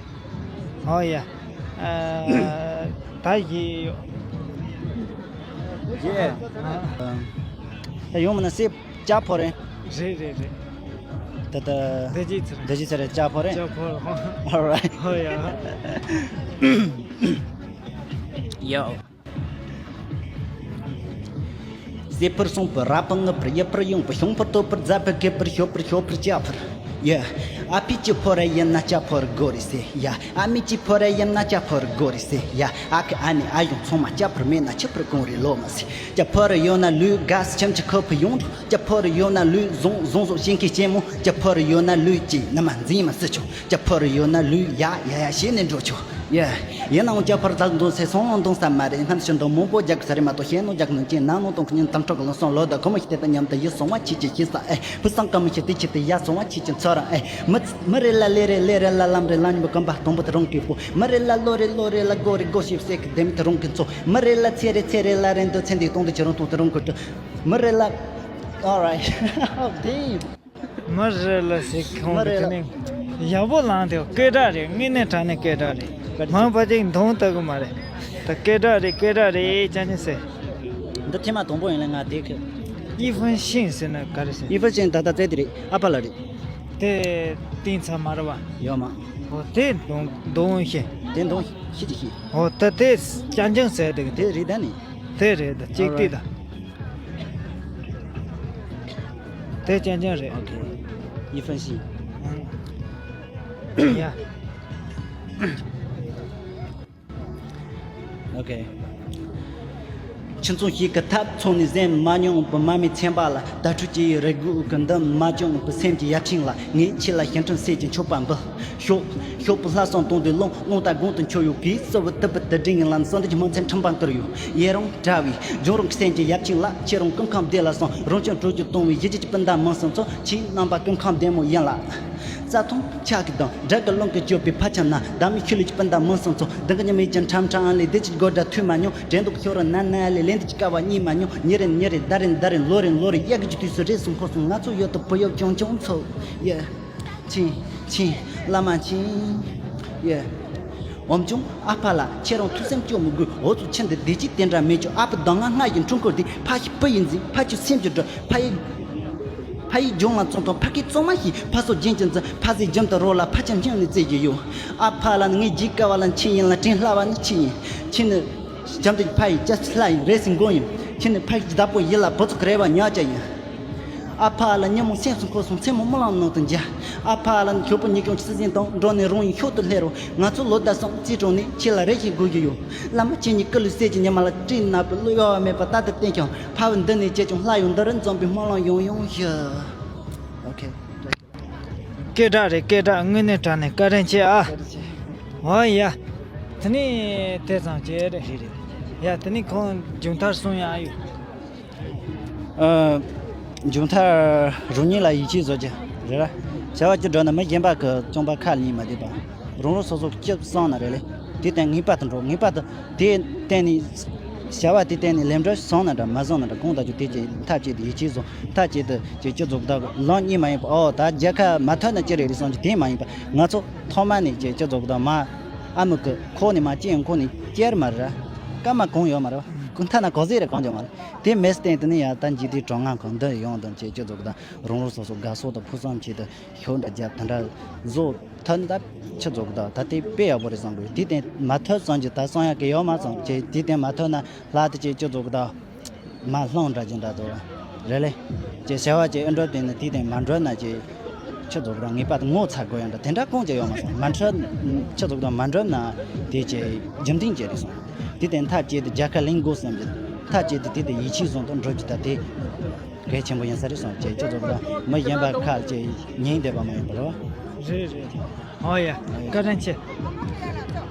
ཨོ་ཡ། ཨ། ད་ཡི་ཡོ། ཡེ། ད་ཡོང་མིན་ན་སེ་ལྕགས་ཕོ་རེད། རེད་རེད་རེད། ད་ད། འདི་ཅི་ཚེ་རེད། འདི་ཅི་ཚེ་རེད་ལྕགས་ཕོ་རེད། ལྕགས་ཕོ་རེད། Alright། ཨོ་ཡ། ཡོ། ཟས་ཕུར་སོང་པུ་ར་པུ་ངུ་པུར་ཡུ་ཕུར་ཡོང་པུ་ཤོང་ཕུར་ཏོ་ཕུར་རྫ་ཕུར་གེ་ཕུར་ཞོ་ཕུར་ཞོ་ཕུར་ཅ་ཕུར། ཡ། ཨ་ཕི་ཅི་ཕོ་ར་ཡིན་ན་ཅ་ཕོར་གོ་རེ་སེ་ཡ། ཨ་མི་ཅི་ཕོ་ར་ཡིན་ན་ཅ་ཕོར་གོ་རེ་སེ་ཡ། ཨ་ཁུ་ཨ་ནེ་ཨ་ཡོང་ཚང་མ་ཅ་ཕུར་མེད་ན་ཆི་ཕུར་གོང་རེ་ལོ་མ་སེ། ཅ་ཕོར་ཡོད་ན་ལུས་ག་སེ་ཁྱིམ་ཆ་ཁོ་ཕུ་ཡོང་འགྲོ། ཅ་ཕོར་ཡོད་ན་ལུས་བཟུང་བཟུང་བཟུང་ཞིང་གི་ཅེ་མོ། ཅ་ཕོར་ཡོད་ན་ལུས་ཅི་ནི་མ་འཛིན་མ་སི་ཆོག་ཅ་ཕོར་ཡོད་ན་ལུས་ཡ་ཡ་ཡ་བྱས་ནས་འགྲོ་ཆོག་ཡ། ཡིན་ནའང་ཅ་ཕོར་ལ་འདོན་སའི་སོང་ལ་འདོན་ས་མ་རེད། སྣམ་ཤིང་དང་མང་པོ་རྒྱག་གི་ས་རེད་མ་གཏོགས་ཤེས་ནོ་རྒྱག་ནོ་ཅན་ན་ནོ་དང་ཁྱིམ་ནང་ཁྲོག་ལ་སོང་ལོ་ད་ཁོ་མོ་ཞིག་དེ་ད་མཉམ་དུ་ཡིད་སོང་བ་ཆེ་ཆེ་ཤེས་ས་ཨེ། བུ་སང་ཀ་མོ་ཞིག་དེ་ཆེ་དེ་ཡ་སོང་བ་ཆེ་ཆེ་ཚོ་རང་ཨེ། མི་མི་རེ་ལ་ལེ་རེ་ལེ་རེ་ལ་ལམ་རེ་ལ་ཉིན་པ་གམ་པ་སྟོང་པོ་དེ་རང་གི་པོ། མི་རེ་ལ་ལོ་རེ་ལོ་རེ་ལ་སྒོ་རེ་སྒོ་ཞིག་སེ་གི་དེ་མི་དེ་རང་གི་ཚོ། མི་རེ་ལ་ཚེ་རེ་ཚེ་རེ་ལ་རེ་འདོད་ཚེ་འདི་སྟོང་དེ་ཆེ་རང་སྟོང་དེ་རང་གི་ཏུ། མི་རེ་ལ། Alright. Oh, damn. མི་རེ་ལ་ཟེར་ཁོང་མི་རེ་ལ། དེ་ནི་ཡག་པོ་ལངས་དེ་སྐད་གྲགས་རེད། དངོས་གནས་དྲང་གནས་སྐད་གྲགས་རེད། མང་པ་ཅིག་མཐོང་ལྟ་གི་མ་རེད། ད་སྐད་གྲགས་རེད། སྐད་གྲགས་རེད་ཅན་ནི་ཟེར། འདི་ཐེངས་མ་དང་པོ་ཡིན་ལ་ང་དེ་ཁ། ཡི་ཧྥུན་ཤིང་ཟེར་ན་ག་རེ་ཟེར། ཡི་ཧྥུན་ཤིང་ད་ལྟ་བཙལ་དེ་རེད། ཨ་ཕ་ལ་རེད། དེ་ཏིང་ཚ་མ་རེད་བ། ཡོད་མ། འོ་དེ་དོང་དོང་ཤེ། དེ་དོང་ཤེ་ཅི་ཤེ། འོ་ད་དེ་ཅན་ཅན་ཟེར་དེ་གི་དེ། དེ་རེད་ད་ནི། དེ་རེད་ད་གཅིག་ཏི་ད། དེ་ཅན་ཅན་རེད། Okay. 一分析。ཡ། Okay. ཁྱིམ་ཚང་ཞིག་གི་ཐབ་ཚང་ནས་གཟན་མ་མྱོང་བུ་མ་མི་ཚན་པ་ལ་དྭ་ཕྲུག་ཅིག་རེ་སྒུག་གི་འདུན་མ་བྱུང་བུ་སེམས་ཀྱི་ཡ་ཕྲེང་ལ། ངས་ཁྱེད་ལ་ཞིང་ཁྲིམས་སེལ་གྱི་མཆོད་པ་འབུལ། ཤོག་ཤོག་བུ་ལྷ་སང་དོང་དུ་ལོང་ལོང་ལྟ་དགོང་དུ་མཆོད་ཡོད་གི་སོ་བུ་དུ་བུ་དུ་དྲིན་ལ་སོ་འདི་ཀྱི་མོ་མཚན་ཁྲིམས་པང་དུར་ཡོད། ཡེ་རང་གྲྭ་བའི་ཇོ་རང་གི་སེམས་ཀྱི་ཡ་ཕྲེང་ལ། ཁྱེད་རང་སྐུ་ཁམས་བདེ་ལ་སོང་། རང་སྐྱོང་དྲུག་ཅུ་གཏོང་བའི་གཞི་རྒྱུ་གྱི་སྤུན་ཟླ་མང་སོང་ཚོ། ཁྱེད་རྣམ་པ་སྐུ་ཁམས་བདེ་མོ་ཡིན་ལ། རྩྭ་ཐང་ཆག་གི་དང་སྦྲ་གི་རླུང་གི་གཅོད་པའི་ཕ་ཆ་ན། བདག་མེད་ཆོས་ལུགས་ཀྱི་སྤུན་ཟླ་མང་སོང་ཚོ། འདི་གི་ཉི་མའི་ཅན་ཁྲམ་ཁྲམ་ལས་བདེ་ཆེད་སྒོ་འདྲ་ཐུལ་མ་མྱོང་། དྲན་འདུག་ཤོར་ན་ན་ལས་ལན་འདི་ཅི་ཀ་བ་གཉིས་མ་མྱོང་། ཉི་རེ་ཉི་རེ་ཟླ་རེ་ཟླ་རེ་ལོ་རེ་ལོ་རེ་གཡག་གི་དུས་སུ་རེ་ཟུང་ཁོ་སོང་ང་ཚོ་ཡོད་དུ་བུ་ཡོད་ཅུང་ཅུང་ཚོ། ཡེ། ཆིན། ཆིན། བླ་མ་ཆིན། ཡེ། འོམ་ཅུང་ཨ་ཕ་ལ་ཁྱེད་རང་ཐུགས་སེམས་སྐྱོ་མི་དགོས། འོ་ཚོ་ཆིན་འདི་བདེ་སྐྱིད་དེ་འདྲ་མེད་ཅོ། ཨ་ཕ་གདང་ང་ལྔ་ཡི་འཁྲུལ་འཁོར་དེ་ཕ་ཞིག་བུ་ཡིན་འཛིན་ཕ་ཆུ་སེམས་ཀྱི་འགྲོ་ཕ་ཡི། ཕ་ཡི་ལྗོངས་ལ་བཙོང་དང་ཕ་སྐད་གཙང་མ་ཞིག་ཕ་སོ་རྒྱན་གྱི་འཛིན་ཕ་ཟེ་རྒྱུན་དུ་རོ་ལ་ཕ་ཆ་སྙིང་ནས་བརྩེ་གི་ཡོད། ཨ་ཕ་ལ་ནི་ངའི་རྒྱུད་ཀ་བ་ལ་ཆིན་ཡིན་ལ་དྲིན་ལྷ་བ་ནི་ཆིན་ཡིན། ཆིན་ནི། བྱམས་དང་ཕ་ཡི་སྐྱ་སི་ལྷ་ཡིན་རེ་སི་མགོ་ཡིན། ཁྱེད་ནི་ཕ་ཡི་བདག་པོ་ཡིན་ལ་བུ་ཚོ་གི་རེ་བ་ཉག་ཅག་ཡིན། ཨ་ཕ་ལ་ཉིན་མོ་སེམས་སུ་འཁོར་སོང་མཚན་མོ་རྨི་ལམ་ནང་དུ་འཇག་ཨ་ཕ་ལ་ནི་ཁྱོད་པོ་ཉིད་ཀྱང་ཆི་ཟིན་དང་འགྲོ་ནས་རང་ཡིན་ཤོག་ཏུ་སླེབས་རོགས། ང་ཚོ་ལོ་ཟླ་གསུམ་རྩིས་གྲོང་ནས་ཁྱེད་ལ་རེ་ཞིག་དགོས་ཀྱི་ཡོད། བླ་མ་ཁྱེད་ཉིད་སྐུ་ལུས་གསེར་གྱི་ཉི་མ་ལ་སྤྲིན་ནག་པོའི་གླུ་གཡོ་བ་མེད་པ་ལྟ་དུ་བསྟན་ཀྱང་ཕ་བུ་འདི་ནས་བྱས་ཀྱང་ལྷ་ཡང་འདི་རུ་འཛོམས་པའི་སྨོན་ལམ་ཡང་ཡང་ཞུ། Okay. སྐད་གྲགས་རེད་སྐད་གྲགས་དངོས་གནས་དྲང་གནས་བཀའ་དྲིན་ཆེ་ཨ། འོ་ཡ། དེ་ནས་དེ་ཙམ་བྱས་རེད། རེད་རེད། ཡ་དེ་ནས་ཁོང་མཇུག་མཐར་གསུང་ཡག་ཡོད། ཨ། མཇུག་མཐར་རང་ཉིད་ལ་ཡིད་ཆེས་བཟོ་རྒྱུ་རེད་ར། བྱ་བ་སྤྱི་འགྲོ་ན་མི་གཞན་པ་གི་སྐྱོན་པ་ཁ་ལ་ཉན་མ་བསྡད་པ། རང་རང་སོ་སོ་གི་སྤྱི་བསམ་ན་རེད་ལེ། དེ་སྟེང་ངེས་པར་དུ་འགྲོ་ངེས་པར་དུ་དེ་སྟེང་ནས། བྱ་བ་དེ་སྟེང་ནས་ལེམ་འགྲོ་བསམ་ན་འདྲ་མ་བསམ་ན་འདྲ་གང་ལྟར་རྒྱུ་དེ་ཀྱི་ཐབས་ཅིག་ཏུ་ཡིད་ཆེས་བཟོ། ཐབས་ཅིག་ཏུ་ཅིག་སྤྱི་ཚོགས་དག་ལམ་གཉིས་མ་ཡིན་པ་ཨོ་ད་རྒྱལ་ཁ་མ་ཐོན་ན་ཅི་རེད་རེད་བསམ་རྒྱུ་དེ་མ་ཡིན་པ་ང་ཚོ་ཐོག་མ་ནས་ཅིག་སྤྱི་ཚོགས་དག་མ་ཨ་མི་གི་ཁོག་ནས་མ་སྐྱེས་ཡང་ཁོག་ནས་སྐྱེ་ར་མ་རེད་ར། སྐར་མ་གང་ཡོད་མ་རེད་བ། ཁོ་མཐའ་ན་གོ་ཟེ་རེ་གང་ཡོད་མ་རེད། དེ་མེད་སྟེང་དུ་ནི་ཡང་ད་འཇིག་རྟེན་གྲང་ངར་གང་འདི་ཡོང་དང་ཅིག་སྤྱི་ཚོགས་དག་རང་རང་སོ་སོ་དགའ་སོ་དང་ཕུགས་བསམ་ཆེད་དུ་ཤོག་འདྲ་རྒྱབ་དེ་འདྲ་བཟོ་ཐོན་ད་ཆི་ཚོགས་དག་ད་དེ་དཔེ་ཡག་པོ་རེད་བསམ་དགོས། དེ་སྟེང་མ་ཐོན་བསམ་གྱི་ད་བསམ་ཡག་གི་ཡོད་མ་བསམ་ཅིག་དེ་སྟེང་མ་ཐོན་ན། ལྷ་དེ་ཅིག་སྤྱི་ཚོགས་ཀྱི་དང་། མ་ལྷང་འདྲ་ཅིག་འདྲ་དོ། རེད་ལེ། ཅེས་བྱ་བ་ཅིག་ཨེ་འགྲོ་དེ་ནི་དེ་དེ་མ་འགྲོ་ན་ཅིག་སྤྱི་ཚོགས་ཀྱི་དང་ངེས་པར་དུ་ངོ་ཚ་དགོས་ཡང་འདྲ་དེ་འདྲ་གང་ཅིག་ཡོད་མ་སོང་མ་འགྲོ། སྤྱི་ཚོགས་དང་མ་འགྲོ་ན་དེ་ཅིག་རྒྱུན་ལྡན་ཅིག་རེད་སོང་། དེ་དེ་མཐའ་བསྐྱེད་དེ་རྒྱལ་ཁ་ལེན་དགོས་བསམ་གྱི། མཐའ་བསྐྱེད་དེ་དེ་དེ་ཡིད་ཆེས་བཟུང་དུ་འགྲོ་རྒྱུ་ད་དེ། གལ་ཆེན་པོ་ཡིན་ས་རེད་སོང་ཅིག་སྤྱི་ཚོགས་ཀྱི་དང་མི་གཞན་པ་ཁ་ཅིག་ཉན་བསྡད་པ་མ་ཡིན་པ་རེད་བ། རེད་རེད། ཨོ་ཡ། བཀའ་དྲིན་ཆེ།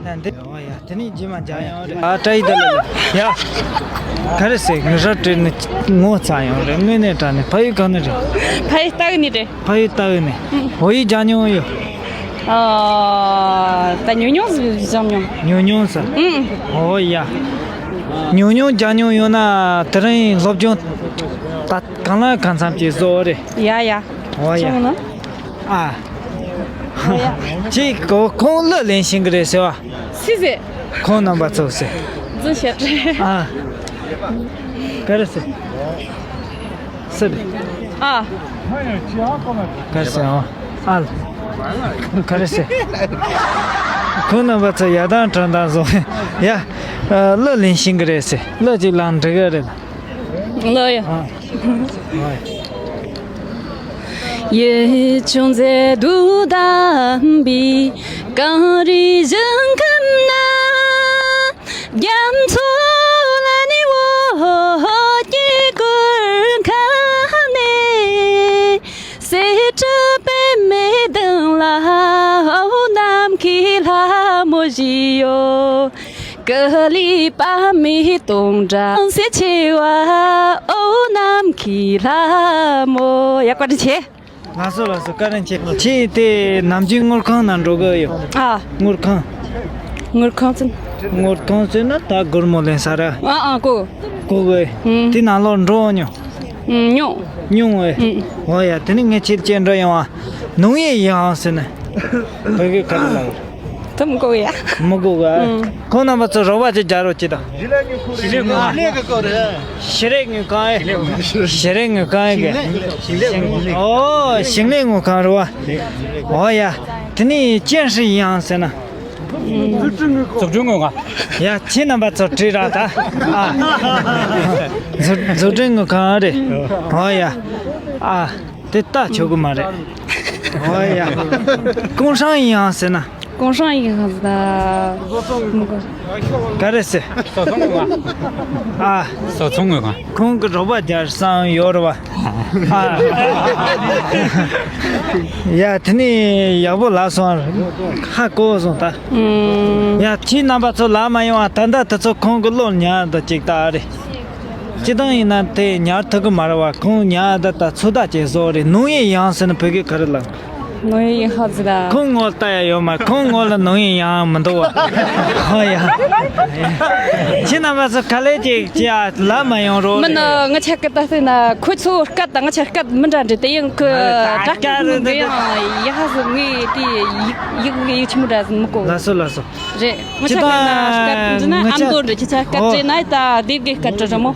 ད་འདི་ཨོ་ཡ། དེ་ནས་རྗེས་མ་མཇལ་ཡོང་རེད། ཨ་ཏྲ་ཡི་ད་ལ་ལ། ཡ། ག་རེ་ཟེར་ངི་ར་བྲེལ་ནི་ངོ་ཚ་ཡོང་རེད་དངོས་གནས་དྲང་ནས་ཕ་ཡུལ་གང་ནས་རེད། ཕ་ཡུལ་ལྟ་གི་ནི་རེད། ཕ་ཡུལ་ལྟ་གི་ནས། བོད་ཡིག་སྦྱང་མྱོང་ཡོད། ཨ། ད་ཉུང་ཉུང་ཟིག་སྦྱང་མྱོང་། ཉུང་ཉུང་ཟིག་ཨུང་། ཨོ་ཡ། ཉུང་ཉུང་སྦྱང་མྱོང་ཡོད་ན་དེ་རིང་སློབ་སྦྱོང་ད་གང་ལ་གང་འཚམ་ཅིག་བཟོ་རེད། ཡ་ཡ། ཨོ་ཡ། ཨ། ཅིག་གོ་ཁོང་གླུ་ལེན་ཤེས་གི་རེད་ཟེར་བ། སུས་ཟེར། ཁོང་རྣམ་པ་ཚོ་ཟེར། རྫུན་བཤད་རེད། ཨ། ག་རེ་ཟེར། སུ་རེད། ཨ། ག་རེ་ཟེར་ཨ། ཨ་ལ། ག་རེ་ཟེར། ཁོང་རྣམ་པ་ཚོ་ཡ་དང་དྲང་དང་བཟོ། ཡ། གླུ་ལེན་ཤེས་གི་རེད་ཟེར་གླུ་ཅིག་ལེན་འགྲིག་གི་རེད། ལོ་ཡ། ཡུལ་ལྗོངས་མཛེས་སྡུག་ལྡན་པའི་གངས་རིའི་ཞིང་ཁམས་ན། རྒྱ་མཚོ་ལ་ནི་འོད་ཀྱི་གུར་ཁང་ནས། གསེར་བྲིས་པད་མའི་གདན་ལ། འོ་ནམ་མཁའི་ལྷ་མོ་བཞུགས་ཡོད། ཀུ་ལུ་པདྨའི་སྟོང་འགྲམ་གསེར་ཆེ་བ། འོ་ནམ་མཁའི་ལྷ་མོ། ཡག་པོ་བཀའ་དྲིན་ཆེ། ལགས་སོ་ལགས་སོ། བཀའ་དྲིན་ཆེ། ཁྱེད་དེ་ནམ་རྒྱུན་དངུལ་ཁང་ནང་འགྲོ་གི་ཡོད། ཨ། དངུལ་ཁང་། དངུལ་ཁང་ཚུན། དངུལ་ཁང་ཟེར་ན་ད་སྒོར་མོ་ལེན་ས་ར། ཨ་ཨ་གོ། གོ་གི། ཨུམ། དེ་ནང་ལོགས་འགྲོ་མྱོང་། ཨུམ། མྱོང་། མྱོང་བས། ཨུམ། འོ་ཡ། དེ་ནི་ངས་ཁྱེད་ཅན་འགྲོ་ཡོང་བ། ནོང་ཡེ་ཡང་ཟེར་ན། བོད་སྐད་ག་རེ་ལབ། ད་མི་གོ་ཡ། མི་གོ་ག་ཨུམ། ཁོང་རྣམ་པ་ཚོ་རོགས་པ་ཅིག་རྒྱག་རོགས་གྱིས་དང་། ཞི་ལི་དངུལ་ཁང་། ཞི་རི་དངུལ་ཁང་ཨེ། ཞི་རི་དངུལ་ཁང་ཨེ་གི། ཞིང་ལས། ཨོ་ཞིང་ལས་དངུལ་ཁང་རེད་བ། འོ་ཡ། དེ་ནི་ཅན་ཧྲི་ཡང་ཟེར་ན། འཛུགས་སྐྲུན་དངུལ་ཁང་། ཡ་ཁྱེད་རྣམ་པ་ཚོ་བྲིས་ར་ད། ཨ། འཛུགས་འཛུགས་སྐྲུན་དངུལ་ཁང་རེད། འོ་ཡ། ཨ། དེ་ལྟ་ཆོག་གི་མ་རེད། འོ་ཡ། ཀོང་ཧྲང་ཡང་ཟེར་ན། ཀོང་ཧྲང་ཡིན་ཧ་ཟ། ག་རེ་ཟེར། བཟོ་ཚོང་དངུལ་ཁང་། ཨ། བཟོ་ཚོང་དངུལ་ཁང་། ཁོང་གི་རོགས་པ་རྒྱག་བསམ་ཡོད་རེད་བ། ཨ། ཡ་དེ་ནི་ཡག་པོ་ལབ་སོང་། ཧ་གོ་སོང་ད། ཨུམ། ཡ་ཁྱེད་རྣམ་པ་ཚོ་ལབ་མ་ཡོང་བ། ད་ལྟ་དེ་ཚོ་ཁོང་གི་བློར་ཉར་འདུག་ཅིག་ད་རེད། སྤྱི་བཏང་ཡིན་ན་དེ་ཉར་ཐུབ་གི་མ་རེད་བ། ཁོང་ཉར་ད་ད་ཚོད་ལྟ་བྱས་བཟོ་རེད། ནོང་ཡེ་ཡང་ཟེར་ན་བོད་སྐད་ག་རེ་ལབ། ནོང་ཡེ་ཡིན་ཧ་ཟི་ད། ཁོང་ངོ་ལ་ལྟ་ཡ་ཡོད་མ། ཁོང་ངོ་ལ་ནོང་ཡེ་ཡང་མི་འདུག་བ། ཧོ་ཡ། ཁྱེད་རྣམ་པ་ཚོ་ག་ལེ་ཅིག་ཅི་ཨ་ལབ་མ་ཡོང་རོགས། མིན་ནི་ང་ཆ་སྐད་ད་ཟེར་ན་ཁོ་ཚོ་སྐད་དང་ང་ཆ་སྐད་མི་འདྲ་འདྲ། དེ་ཡང་ཁོ་ཨ་དྲ་སྐད་ད་འདི་ཡང་ཡ་ཧ་ཟི་ངས་དེ་ཡིག་ཡིག་ཡིག་ཆི་མོ་འདྲ་ཟིན་མི་གོ། ལགས་སོ་ལགས་སོ། རེད། ང་ཅི་ཆ་སྐད་ན་དང་སྐད་འདི་ན་ང་ཅ་ཨ་མདོ་འདྲ། ཁྱི་ཆ་སྐད་ཨོ་བྲིས་ན་ད་སྡེ་དགེ་སྐད་འདྲ་རེད་མོ།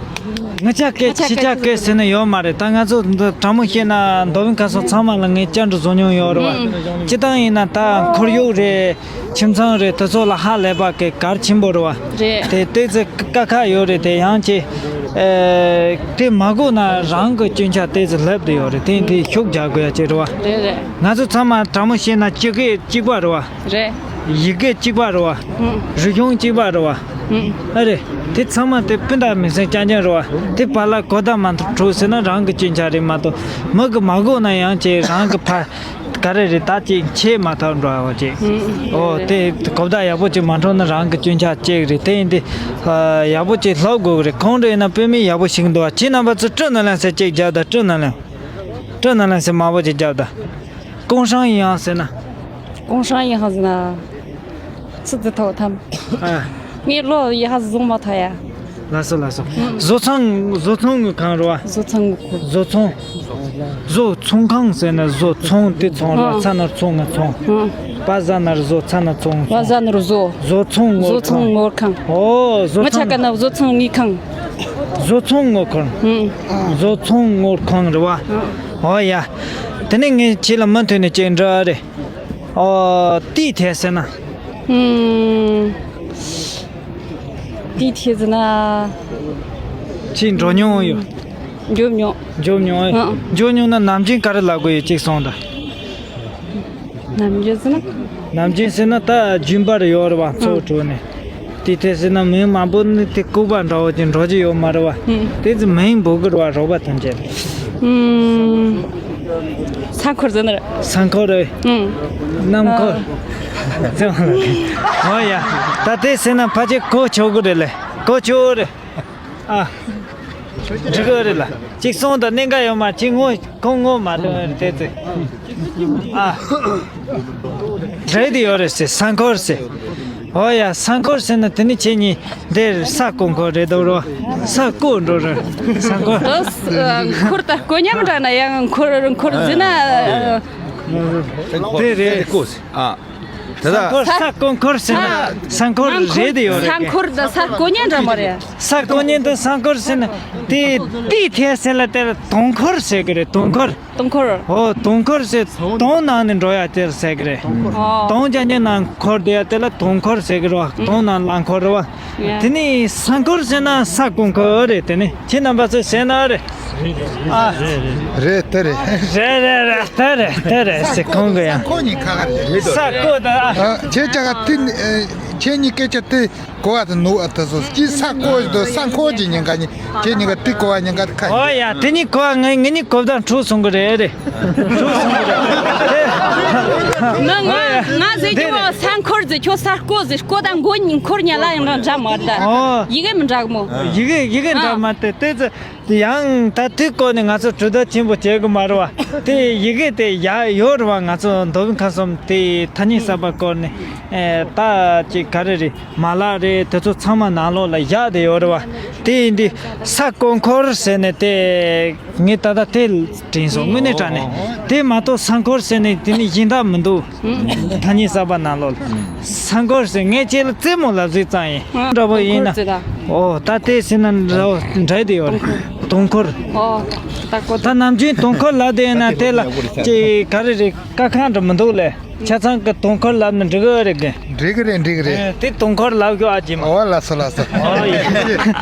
ང་ཅ་སྐད་ང་ཅ་ཁྱི་ཆ་སྐད་སྐད་ཟེར་ན་ཡོད་མ་རེད། ད་ང་ཚོ་འདི་དྲང་མོ་བཤད་ན་མདོ་དབུས་ཁམས་གསུམ་ཚང་མ་ལ་ངས་བཅར་འདྲི་བཟོ་མྱོང་ཡོད་རེད་བ། ཨུམ། སྤྱི་བཏང་ཡིན་ན་ད་ཁོར་ཡུག་རེད། ཁྱིམ་ཚང་རེད། དེ་ཚོ་ལ་ཧ་ལས་པ་གི་གལ་ཆེན་པོ་རེད་བ། རེད། དེ་ཏོག་ཙམ་དཀའ་ཁག་ཡོད་རེད། དེ་ཡང་ཅི་ཨེ་དེ་མ་དགོས་ན་རང་གི་སྐྱོན་ཆ་ཏོག་ཙམ་སླེབས་བསྡད་ཡོད་རེད། དེ་དེ་ཤུགས་རྒྱག་དགོས་ཡ་ཅིག་རེད་བ། རེད་རེད། ང་ཚོ་ཚང་མ་དྲང་མོ་བཤད་ན་སྤྱི་སྐད་གཅིག་པ་རེད་བ། རེད། ཡི་གེ་གཅིག་པ་རེད་བ། ཧུམ། རིག་གཞུང་གཅིག་པ་རེད་བ། ཧུམ། ཨ་རེད། དེ་ཚང་མ་དེ་སྤུན་ཟླ་མིང་སྲིང་རྐྱང་རྐྱང་རེད་བ། དེ་བར་ལ་གོ་བརྡ་མ་འཕྲོད་ཟེར་ན་རང་གི་སྐྱོན་ཆ་རེད་མ་གཏོགས། མི་གི་མ་གོ་ན་ཡང་ཅིག་རང་གི་ཕ་ག་རེ་རེད་ད་ཅིག་ཆད་མ་ཐག་འགྲོ་བ་ཅིག་ཧུམ། ཨོ་དེ་གོ་བརྡ་ཡག་པོ་ཅིག་མ་འཕྲོད་ན་རང་གི་སྐྱོན་ཆ་གཅིག་རེད། དེ་ཡིན་དུས་ཡག་པོ་ཅིག་ལབ་དགོས་གི་རེད། ཁོང་རེད་ན་དཔེ་མི་ཡག་པོ་ཞིག་འདུག་བ། ཁྱེད་རྣམ་པ་ཚོ་སྤྲོ་ན་ལན་ཟེར་གཅིག་རྒྱབ་དང་། སྤྲོ་ན་ལན། སྤྲོ་ན་ལན་ཟེར་མང་པོ་ཅིག་རྒྱབ་དང་། ཀོང་ཧྲང་ཡིན་ཡང་ཟེར་ན། ཀོང་ཧྲང་ཡིན་ཧང་ཟེར་ན། ཚི་ཙི་ཐོ་ཐམ། ཨ། ངའི་བློ་ཡི་ཧ་བཟུང་མ་ཐག་ཡ། ལགས་སོ་ལགས་སོ། ཨུམ། བཟོ་ཚོང་བཟོ་ཚོང་གི་ཁང་རེད་བ། བཟོ་ཚོང་གི་ཁོ། བཟོ་ཚོང་། བཟོ་ཚོང་ཁང་ཟེར་ན་བཟོ་ཚོང་དེ་ཚོང་རེད་བ། ཨ། ཚ་ན་རུ་ཚོང་ང་ཚོང་། ཨ། པ་ཟ་ན་རུ་བཟོ། ཚ་ན་ཚོང་བ་ཚོང་། ཟ་ན་རུ་བཟོ། བཟོ་ཚོང་དངུལ་བཟོ་ཚོང་ཁང་། དངུལ་ཁང་། ཨོ་བཟོ་ང་ཆ་ཚོང་། ག་ན་བཟོ་ཚོང་དངུལ་ཁང་། བཟོ་ཚོང་དངུལ་ཁང་། ཨུམ། བཟོ་ཚོང་དངུལ་ཁང་རེད་བ། ཨུམ། ཨོ་ཡ། དེ་ནས་ངས་ཁྱེད་ལ་མུ་མཐུད་ནས་ཅིག་འདྲི་རེད། ཨོ་ཏི་ཐེ་ཟེར་ན། ཨུམ། ཏི་ཐེ་ཟེར་ན། ཁྱེད་འགྲོ་མྱོང་ཡོད། འགྲོ་མྱོང་། འགྲོ་མྱོང་ཨེ། ཨུམ། འགྲོ་མྱོང་ན་ནམ་རྒྱུན་ག་རེ་ལབ་དགོས་ཡོད་ཅིག་གསུངས་དང་། ནམ་རྒྱུན་ཟེར་ན། ནམ་རྒྱུན་ཟེར་ན་ད་རྒྱུན་པར་ཡོད་རེད་བ། ཚོགས་ཨང་གྲོལ་ནས། དེ་ཐད་ཟེར་ན་མིང་མང་པོ་ནི་དེ་ལྐུགས་པ་འདྲ་བོ་ཅིག་འགྲོ་རྒྱུ་ཡོད་མ་རེད་བ། ཨང་། དེ་ཚོ་མིང་འབོད་ཀྱི་རེད་བ། རོགས་པ་ཐམས་ཅད་ལ། ཨང་། ས་འཁོར་ཟེར་ན་རེད། ས་འཁོར་རེད། ཨང་། གནམ་འཁོར། ཨ། ཨོ་ཡ། ད་དེ་ཟེར་ན་ཕལ་ཆེར་གོ་ཆོག་གི་རེད་ལེ། གོ་ཆོག་རེད། ཨ། འགྲིག་གི་རེད་ལ། ཅིག་གསུངས་དང་གནད་འགག་ཡོད་མ། ཅིག་ངོ་ཁོང་ངོ་མ་དོན་རེད་དེ་ཚེ། ཨ། རེད་དེ་ཡོད་རེད་ཟེར། ས་འཁོར་ཟེར། ཨོ་ཡ། ས་འཁོར་ཟེར་ན་དེ་ནི་ཁྱེད་གཉིས་འདིར་ས་རྐོ་འཁོར་རེད་འདུག་རོ། ས་རྐོ་འགྲོ་རེད། ས་འཁོར། འཁོར་དང་རྐོ་མཉམ་འདྲ་ན་ཡང་འཁོར་འཁོར་ཟེར་ན། དེ་རེད། ཨ། དེ་ད། ས་འཁོར་ས་རྐོ་འཁོར་ཟེར་ན་ས་འཁོར་རེད་དེ་ཡོད་རེད། ས་འཁོར་དང་ས་རྐོ་མཉམ་འདྲ་མ་རེད། ས་རྐོ་མཉམ་དང་ས་འཁོར་ཟེར་ན་དེ་དེའི་ཐད་ཟེར་ལ་དེར་དོང་འཁོར་ཟེར་གི་རེད། དོང་འཁོར། དུང་འཁོར། ཨོ། དུང་འཁོར་ཟེར། དུང་ནང་ནས་འགྲོ་ཡ་དེར་ཟེར་གི་རེད། ཨོ། དུང་རྒྱ་ཉེ་ནང་འཁོར་བསྡད་ཡ་དེ་ལ་དུང་འཁོར་ཟེར་གི་རེད་བ། དུང་ནང་ལ་འཁོར་རེད་བ། ཡ། དེ་ནས་ས་འཁོར་ཟེར་ན་ས་རྐོ་འཁོར་རེད། དེ་ནས་ཁྱེད་རྣམ་པ་ཚོས་ཟེར་ན་རེད། ཨ། རེད་དེ་རེད། རེད་རེད་རེད། དེ་རེད་དེ་རེད་ཟེར། ཁོང་གི་ཡང་ཁོ་གཉིས་ཁ་ཁ་རེད། ས་རྐོ་ད། ཨ། ཁྱེད་ཅག་ག་དེ། ཁྱེད་གཉིས་སྐད་ཆ་དེ། གོ་བ་དང་ནུ་བ་དེ་ཚོ་གཅིག་ས་རྐོ་དང་ས་འཁོར་གྱི་ཉེན་ཁ་གཉིས། ཁྱེད་གཉིས་ཀ་དེ་གོ་བ་ཉེན་ཁ་ཁ། ཨོ་ཡ། དེ་གཉིས་གོ་བ་ངས་ངེད་གཉིས་གོ་བརྡ་འཕྲོད་སོང་གི་རེད། རེད། འཕྲོད་སོང་གི་རེད། མི་ང་ང་ཟེར་གྱི་མོ། ས་འཁོར་ཟེར། ཁྱོད་ས་རྐོ་ཟེར། རྐོ་དང་འཁོར་གཉིས་འཁོར་གཉིས་ལ་ཡང་འདྲ་མ་རེད། ཨོ། ཡི་གེ་མི་འདྲ་གི་མོ། ཡི་གེ་ཡི་གེ་འདྲ་མ་རེད། དེ་ཚོ་དེ་ཡང་ད་དེ་སྐོར་ནས་ང་ཚོ་གྲོས་བསྡུར་ཆེན་པོ་བྱེད་དགོས་མ་རེད་བ། དེ་ཡི་གེ་དེ་ཡ་ཡོད་རེད་བ། ང་ཚོ་མདོ་དབུས་ཁམས་གསུམ་དེ་ཐ་སྙད་གསར་པ་སྐོར་ནས། ཨེ། ད་ཅིག་ག་རེ་རེད། མ་ལག་རེད། དེ་ཚོ་ཚང་མ་ནང་ལོགས་ལ་བཞག་བསྡད་ཡོད་རེད་བ། དེ་ཡིན་དུས་ས་རྐོ་འཁོར་ཟེར་ནས་དེ་ངས་ད་ལྟ་དེ་དྲན་སོང་། དངོས་གནས་དྲང་གནས། དེ་མ་གཏོགས་ས་འཁོར་ཟེར་ནས་དེ་ནི་གཞན་དག་མི་འདུག། ཐ་སྙད་གསར་པ་ནང་ལོགས་ལ་ས་འཁོར་ཟེར། ངས་ཁྱེད་ལ་རྩེད་མོ་ལབ་ཟིག་ཙམ་ཡིན། འདྲ་པོ་ཡིན་ན། འཁོར་ཟེར་ད། ཨོ། ད་དེ་ཟེར་ན་འདྲ་བོ་འདྲ་བསྡད་ཡོད་རེད། དུང་འཁོར། ཨོ། ད་གོ། ད་ནམ་རྒྱུན་དུང་འཁོར་ལབ་བསྡད་ཡོད་ན་དེ་ལ་ཅིག་ག་རེ་རེད། དཀའ་ཁག་འདྲ་མི་འདུག་ལེ། ཆ་ཚང་གི་དུང་འཁོར་ལབ་ན་འགྲིག་གི་རེད་གི། འགྲིག་གི་རེད། འགྲིག་གི་རེད། ཨེ། དེ་དུང་འཁོར་ལབ་རྒྱུ་ཨ་ཅེ་མ། ཨོ། ལགས་སོ་ལགས་སོ། ཨོ་ཡེ།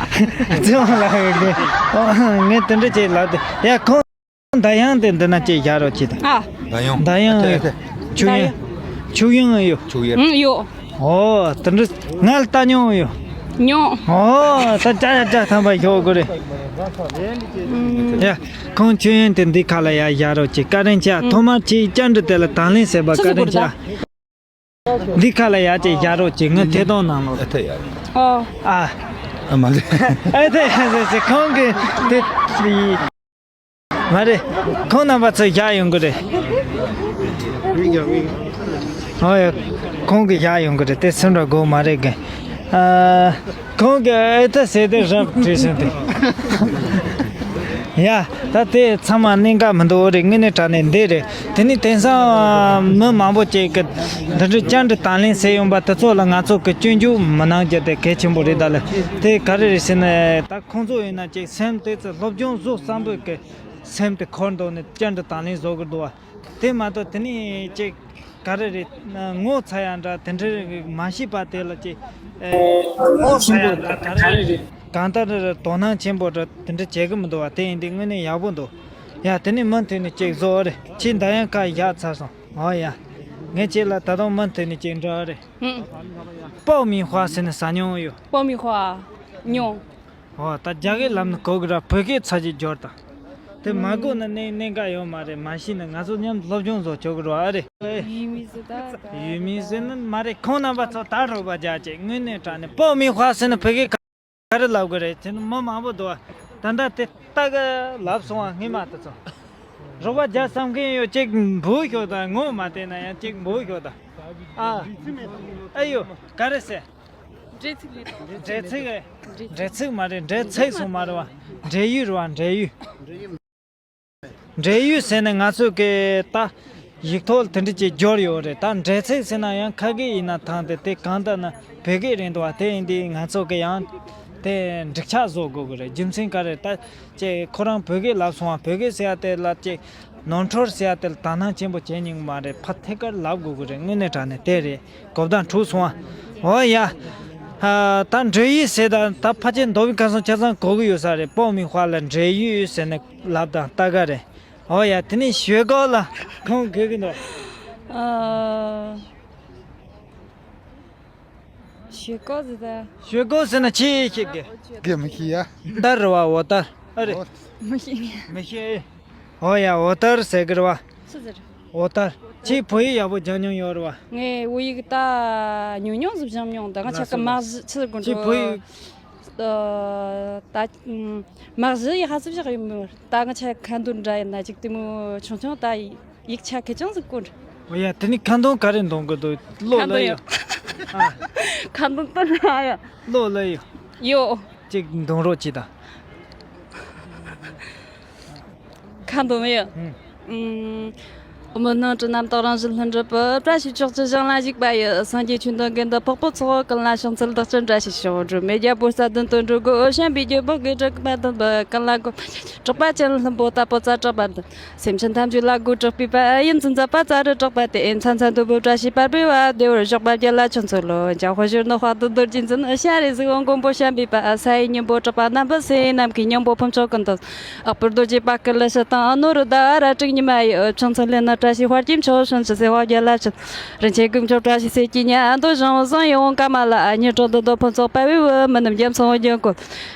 ཅི་མ་ལབ་གི། ཨོ། ངས་དེ་འདྲ་ཅིག་ལབ་དེ། ཡ། ཁོང་ད་ཡང་དེ་འདི་ན་ཅིག་བཞག་རོགས་གྱིས་ད། ཨ། ད་ཡང་། ད་ཡང་། ཨ། ཨ། ཆུ་ཡང་། ཆུ་ཡང་ཡོད། ཆུ་ཡང་། ཨང་། ཡོད། ཨོ། དེ་འདྲ་ང་ལ་ལྟ་མྱོང་ཡོད། མྱོང་། ཨོ། ད་ཅ་ཡ་ཅ་ཐམ་པ་ཤོག་གི་རེད། ཨང་། ཡ། ཁོང་ཆོས་ཡོན་དེ་འདི་ཁ་ལ་ཡ་བཞག་རོགས་གྱིས། བཀའ་དྲིན་ཆེ། ཨང་། ཐོག་མར་ཁྱེད་བཅར་འདྲི་དེ་ལ་དང་ལེན་ཟེར་བ། ཆི་བཀའ་ཟིག་དྲིན་ཆེ། གོ་རེད་ད། འདི་ཁ་ལ་ཡ་ཅིག་བཞག་རོགས་གྱིས། ངས་ཐད་གཏོང་ནང་ལོགས། ཨེ་ཐད་ཡ་རེད། ཨོ། ཨ། ཨ་མ་རེད། ཨེ་ཐད་ཡ་རེད་ཟེར། ཁོང་གིས་དེ། མ་རེད། ཁོང་རྣམ་པ་ཚོས་བཞག་ཡོང་གི་རེད། ཨོ་ཡ། ཁོང་གིས་བཞག་ཡོང་གི་རེད། དེ་སེམས་ཁྲལ་དགོས་མ་རེད་གི། ཨ། ཁོང་གིས་ཨེ་ཐད་ཟེར་དེ་རབ་བྲིས་སོང་དེ། ཡ། ད་དེ་ཚང་མ་གནད་འགག་མི་འདུག་རེད། དངོས་གནས་དྲང་གནས་འདི་རེད། དེ་ནི་དེང་སང་མི་མང་པོ་ཅིག་གིས་འདི་འདྲའི་བཅར་འདྲི་དང་ལེན་ཟེར་ཡོང་པ་དེ་ཚོ་ལ་ང་ཚོ་གིས་སྐྱོན་འཇུག་མི་གནང་རྒྱུ་དེ་གལ་ཆེན་པོ་རེད། ད་ལས་དེ་ག་རེ་རེད་ཟེར་ན། ད་ཁོང་ཚོ་ཡིན་ན་ཅིག་སེམས་དེ་ཚོ་སློབ་སྦྱོང་བཟོ་བསམ་པའི་གི་སེམས་དེ་འཁོར་འདུག་ནས་བཅར་འདྲི་དང་ལེན་བཟོ་གི་འདུག་བ། དེ་མ་གཏོགས་དེ་ནི་ཅིག་ག་རེ་རེད། ངོ་ཚ་ཡ་འདྲ་དེ་འདྲ་མ་ཤེས་པ་དེ་ལ་ཅིག་ཨེ། ངོ་ཚ་ཡ་འདྲ་ག་རེ་རེད། གང་ལྟར་དོ་སྣང་ཆེན་པོ་འདྲ་དེ་འདྲ་བྱེད་གི་མི་འདུག་བ། དེ་ཡིན་དུས་དངོས་གནས་ཡག་པོ་འདུག། ཡ། དེ་ནི་མུ་མཐུད་ནས་ཅིག་བཟོ་རེད། ཁྱེད་ད་ཡང་ཁ་བཞག་ཚར་སོང་། ཨོ་ཡ། ངས་ཁྱེད་ལ་ད་དུང་མུ་མཐུད་ནས་ཅིག་འདྲི་རེད། ཧུམ། 爆米花 ཟེར་ནས་ཟ་མྱོང་ཡོད། 爆米花། མྱོང་། ཨོ། ད་རྒྱ་སྐད་ལབ་ན་གོ་གི་ར། བོད་སྐད་ཚར་གཅིག་སྦྱོར་དང་། དེ་མ་གོ་ན་གནད་གནད་འགག་ཡོད་མ་རེད། མ་ཤེས་ན་ང་ཚོ་མཉམ་དུ་སློབ་སྦྱོང་བཟོ་ཆོག་གི་རེད་བ། ཨ་རེད། 玉米子蛋糕། 玉米子蛋། མ་རེད། ཁོང་རྣམ་པ་ཚོ་ད་རོགས་པ་རྒྱག་ཅིག། དངོས་གནས་དྲང་གནས་爆米花 ཟེར་ན་བོད་སྐད་ག་རེ་ལབ་དགོས་རེད། དེ་ནི་མི་མང་པོ་འདུག་བ། ད་ལྟ་དེ་ལྟ་གི་ལབ་སོང་བ། སྔས་མ་དེ་ཚོ་རོགས་པ་རྒྱག་བསམ་མཁན་ཡོད་ཅིག་འབུལ་ཤོག་དང་། ངོ་མ་བལྟས་ན་ཡང་ཅིག་འབུལ་ཤོག་དང་། ཨ། ཨ་ཡོ། ག་རེ་ཟེར། འབྲས་ཚིག་རེད་དོ། འབྲས་ཚིག་རེད། འབྲས་ཚིག་མ་རེད། འབྲས་ཚིག་སོང་མ་རེད་བ། འབྲས་ཡོས་རེད་བ། འབྲས་ཡོས། འབྲས་ཡོས་ཟེར་ནས་ང་ཚོ་གི་ད་ཡིག་ཐོག་ལ་དེ་འདྲ་ཅིག་སྦྱོར་ཡོད་རེད། ད་འབྲས་ཚིག་ཟེར་ན་ཡང་ཁ་སྐད་ཡིན་ན་ཐང་། དེ་དེ་གང་ལྟར་ན་བོད་སྐད་རེད་འདུག་བ། དེ་ཡིན་དུས་ང་ཚོ་གི་ཡང་དེ་འགྲིག་ཆགས་བཟོ་དགོས་ཀྱི་རེད། རྒྱུ་མཚན་ག་རེ། ད་ཅིག་ཁོ་རང་བོད་སྐད་ལབ་སོང་བ། བོད་སྐད་ཟེར་ཡ་དེ་ལ་ཅིག་ནོར་འཁྲུལ་ཟེར་ཡ་དེ་ལ་དོ་སྣང་ཆེན་པོ་བྱེད་མྱོང་གི་མ་རེད། ཕར་ཐད་ཀར་ལབ་དགོས་ཀྱི་རེད། དངོས་གནས་དྲང་གནས་དེ་རེད། གོ་བརྡ་འཕྲོད་སོང་བ། ཨོ་ཡ། ཨ། ད་འབྲས་ཡོས་ཟེར། ད་ད་ཕལ་ཆེར་མདོ་དབུས་ཁམས་གསུམ་ཆ་ཚང་གོ་གི་ཡོད་ས་རེད། 爆米花 ལ་འབྲས་ཡོས་ཟེར་ནས་ལབ་དང་ལྟ་ག་རེད། ཨོ་ཡ། དེ་ནས་雪糕 ལ་ཁོང་དགོས་ཀྱི་འདུག། ཨ། 雪糕 ཟེར་ད། 雪糕 ཟེར་ན་ཆི་ཤེས་གི། གི་མི་ཤེས་ཡ། འོ་ཏར་རེད་བ། འོ་ཏར། ཨ་རེད། མི་ཤེས། མི་ཤེས། ཨོ་ཡ། འོ་ཏར་ཟེར་གི་རེད་བ། ཆི་ཟེར། འོ་ཏར། ཁྱེད་བོད་ཡིག་ཡག་པོ་སྦྱང་མྱོང་ཡོད་རེད་བ། ངས་བོད་ཡིག་ད་ཉུང་ཉུང་ཟིག་སྦྱངས་མྱོང་། ད་ང་ཆ་ལགས་སོ། གི་མ་གཞི་ཆི་ཟེར་དགོས་འགྲོ། ཁྱེད་བོད་ཡིག་ཨ། ད་མ་གཞི་ཡག་ཧ་ཅང་ཞིག་ཡིན་མོད། ད་ང་ཆ་ཁ་འདོན་འདྲ་ཡིན་ན་ཅིག་དེ་མོ་ཆུང་ཆུང་། ད་ཡིག་ཆ་ཁེ་ཅང་ཟིག་གོ་འདྲ། ཨོ་ཡ། དེ་ནི་ཁ་འདོན་ག་རེ་འདོན་གི་འདུག། བློ་ཁ་འདོན་ལ་ཡོད། ཡོད། ཨ། ཁ་འདོན་ད་ན་ཡོད། བློ་ལ་ཡོད། ཡོད། ཅིག་འདོན་རོགས་གྱིས་ད། ཁ་འདོན་ཡོད། ཨུམ། ཨུམ། མི་སྣང་སྤྲིན་རྣམ་དག་རང་བཞིན་ལྷུན་གྲུབ་པའི། བཀྲ་ཤིས་ཕྱོགས་བཅུ་ཞིང་ལ་བཞུགས་པ་ཡི། སངས་རྒྱས་ཆོས་དུང་དགེ་འདུན་ཕོག་པོ་ཚོགས། ཀུན་ལ་ཕྱག་འཚལ་བདག་ཅག་བཀྲ་ཤིས་ཤོག་སྒྲོལ་མའི་རྒྱལ་པོ་རྩ་བདུན་དོན་གྲུབ་སྒོ། བྱམས་པའི་རྒྱལ་པོ་དགེ་དྲག་མ་དམ་པ། ཀུན་ལ་མགོན་པོ་གྲགས་པ་ཅན། ལྷུན་པོ་ལྟ་བུ་ཙ་དྲག་པ་འདི། སེམས་ཅན་ཐམས་ཅད་ལ་མགོ་དྲག་པའི་དཔལ། ཡིད་འཛིན་མཛད་པ་ཙ་རི་དྲག་པ་སྟེ། མཚན་མཚན་དུ་བོད་བཀྲ་ཤིས་པར་འབུལ་བ། བདེ་བར་གཤེགས་པ་རྒྱལ་ལ་ཕྱག་འཚལ་ལོ། འཇམ་དཔལ་གཞོན་ནུ་དཔལ་ལྡན་རྡོ་རྗེ་འཛིན། ཤཱ་རིའི་གཟིགས་དབང་མགོན་པོ་བྱམས་པའི་དཔལ། ས་ཡི་སྙིང་པོ་གྲགས་པ་རྣམ་པར་གསལ། ནམ་མཁའི་སྙིང་པོ་ཕུན་ཚོགས་ཀུན་ཏུ། ཨ་པུར་རྡོ་རྗེ་པ་ཀི་ལི་ཤི་དང་། ནོར་བུ་ཟླ་བ་རལ་གྲིའི་ཉི་མ་ཡི། ཕྱག་འཚལ་ལེན་ན་བཀྲ་ཤིས་དཔལ་གྱི་མཆོག་བྱང་ཆུབ་སེམས་དཔའ་རྒྱལ་ལ་ཕྱག་རིན་ཆེན་དཀོན་མཆོག་བཀྲ་ཤིས་གསེར་གྱི་ཉ། རྡོ་གཞོན་བཟང་ཡིད་འོང་ཀ་མ་ལ། སྙན་གྲགས་འདི་དག་ཕུན་ཚོགས་དཔལ་བེའུ། མི་རྣམས་རྒྱལ་མཚན་དབང་ལྗང་ཁུ།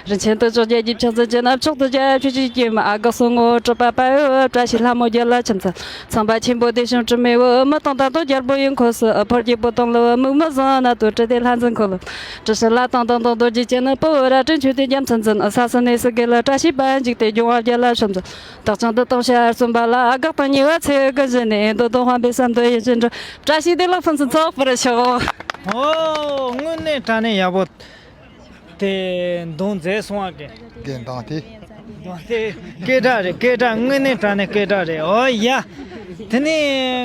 རིན་ཆེན་དུ་ཆོག་རྒྱལ་གྱི་ཕྱག་འཚལ་ཅན། མཆོག་ཏུ་རྒྱལ་ཁྱོད་ཀྱི་སྐྱེས་མ། ཨ་དཀར་སོགས་ངོ་བོ་གྲགས་པ་དཔའ་བོའི་བུ། བཀྲ་ཤིས་ལྷ་མོ་རྒྱལ་ལ་ཕྱག་འཚལ། ཚངས་པ་ཆེན་པོ་བདེ་ཞིང་དྲི་མེད་བུ། མི་དང་དང་དུ་རྒྱལ་པོ་ཡི་འཁོར་སུ། ཕོ་རྒྱལ་པོ་དང་ལུ་བུ་མིག་མི་བཟང་། ནད་དུ་དྲི་སྟེ་ལྷ་འཛིན་འཁོར་ལོ། དྲི་ཞིམ་ལ་དང་དང་དང་རྡོ་རྗེ་ཅན། ཕུ་བོ་རལ་གྲི་མཆོད་དེ་རྒྱལ་མཚན་འཛིན། ས་སུ་གནས་སུ་དགེ་ལ་བཀྲ་ཤིས་པ། འཇིག་རྟེན་སྐྱོང་བ་རྒྱལ་ལ་ཕྱག་འཚལ། བདག་ཅག་འདི་དང་ཞལ་གསུམ་པ་ལ། དགའ་དང་ཉེ་བ་ཚེ་གང་བཞིན་ནས། འདོད་དོན་སྤངས་པའི་བསམ་དོན་ཡིད་བཞིན་འགྲུབ། བཀྲ་ཤིས་བདེ་ལེགས་ཕུན་སུམ་ཚོགས་པར་ཤོག་ཨོ། དངོས་གནས་དྲང་གནས་ཡག་པོ། དེ་འདོན་མཛད་སོང་བ་གི། དགེ་འདང་དེ། འདོན་དེ་སྐད་གྲགས་རེད། སྐད་གྲགས་དངོས་གནས་དྲང་གནས་སྐད་གྲགས་རེད། ཨོ་ཡ། དེ་ནས་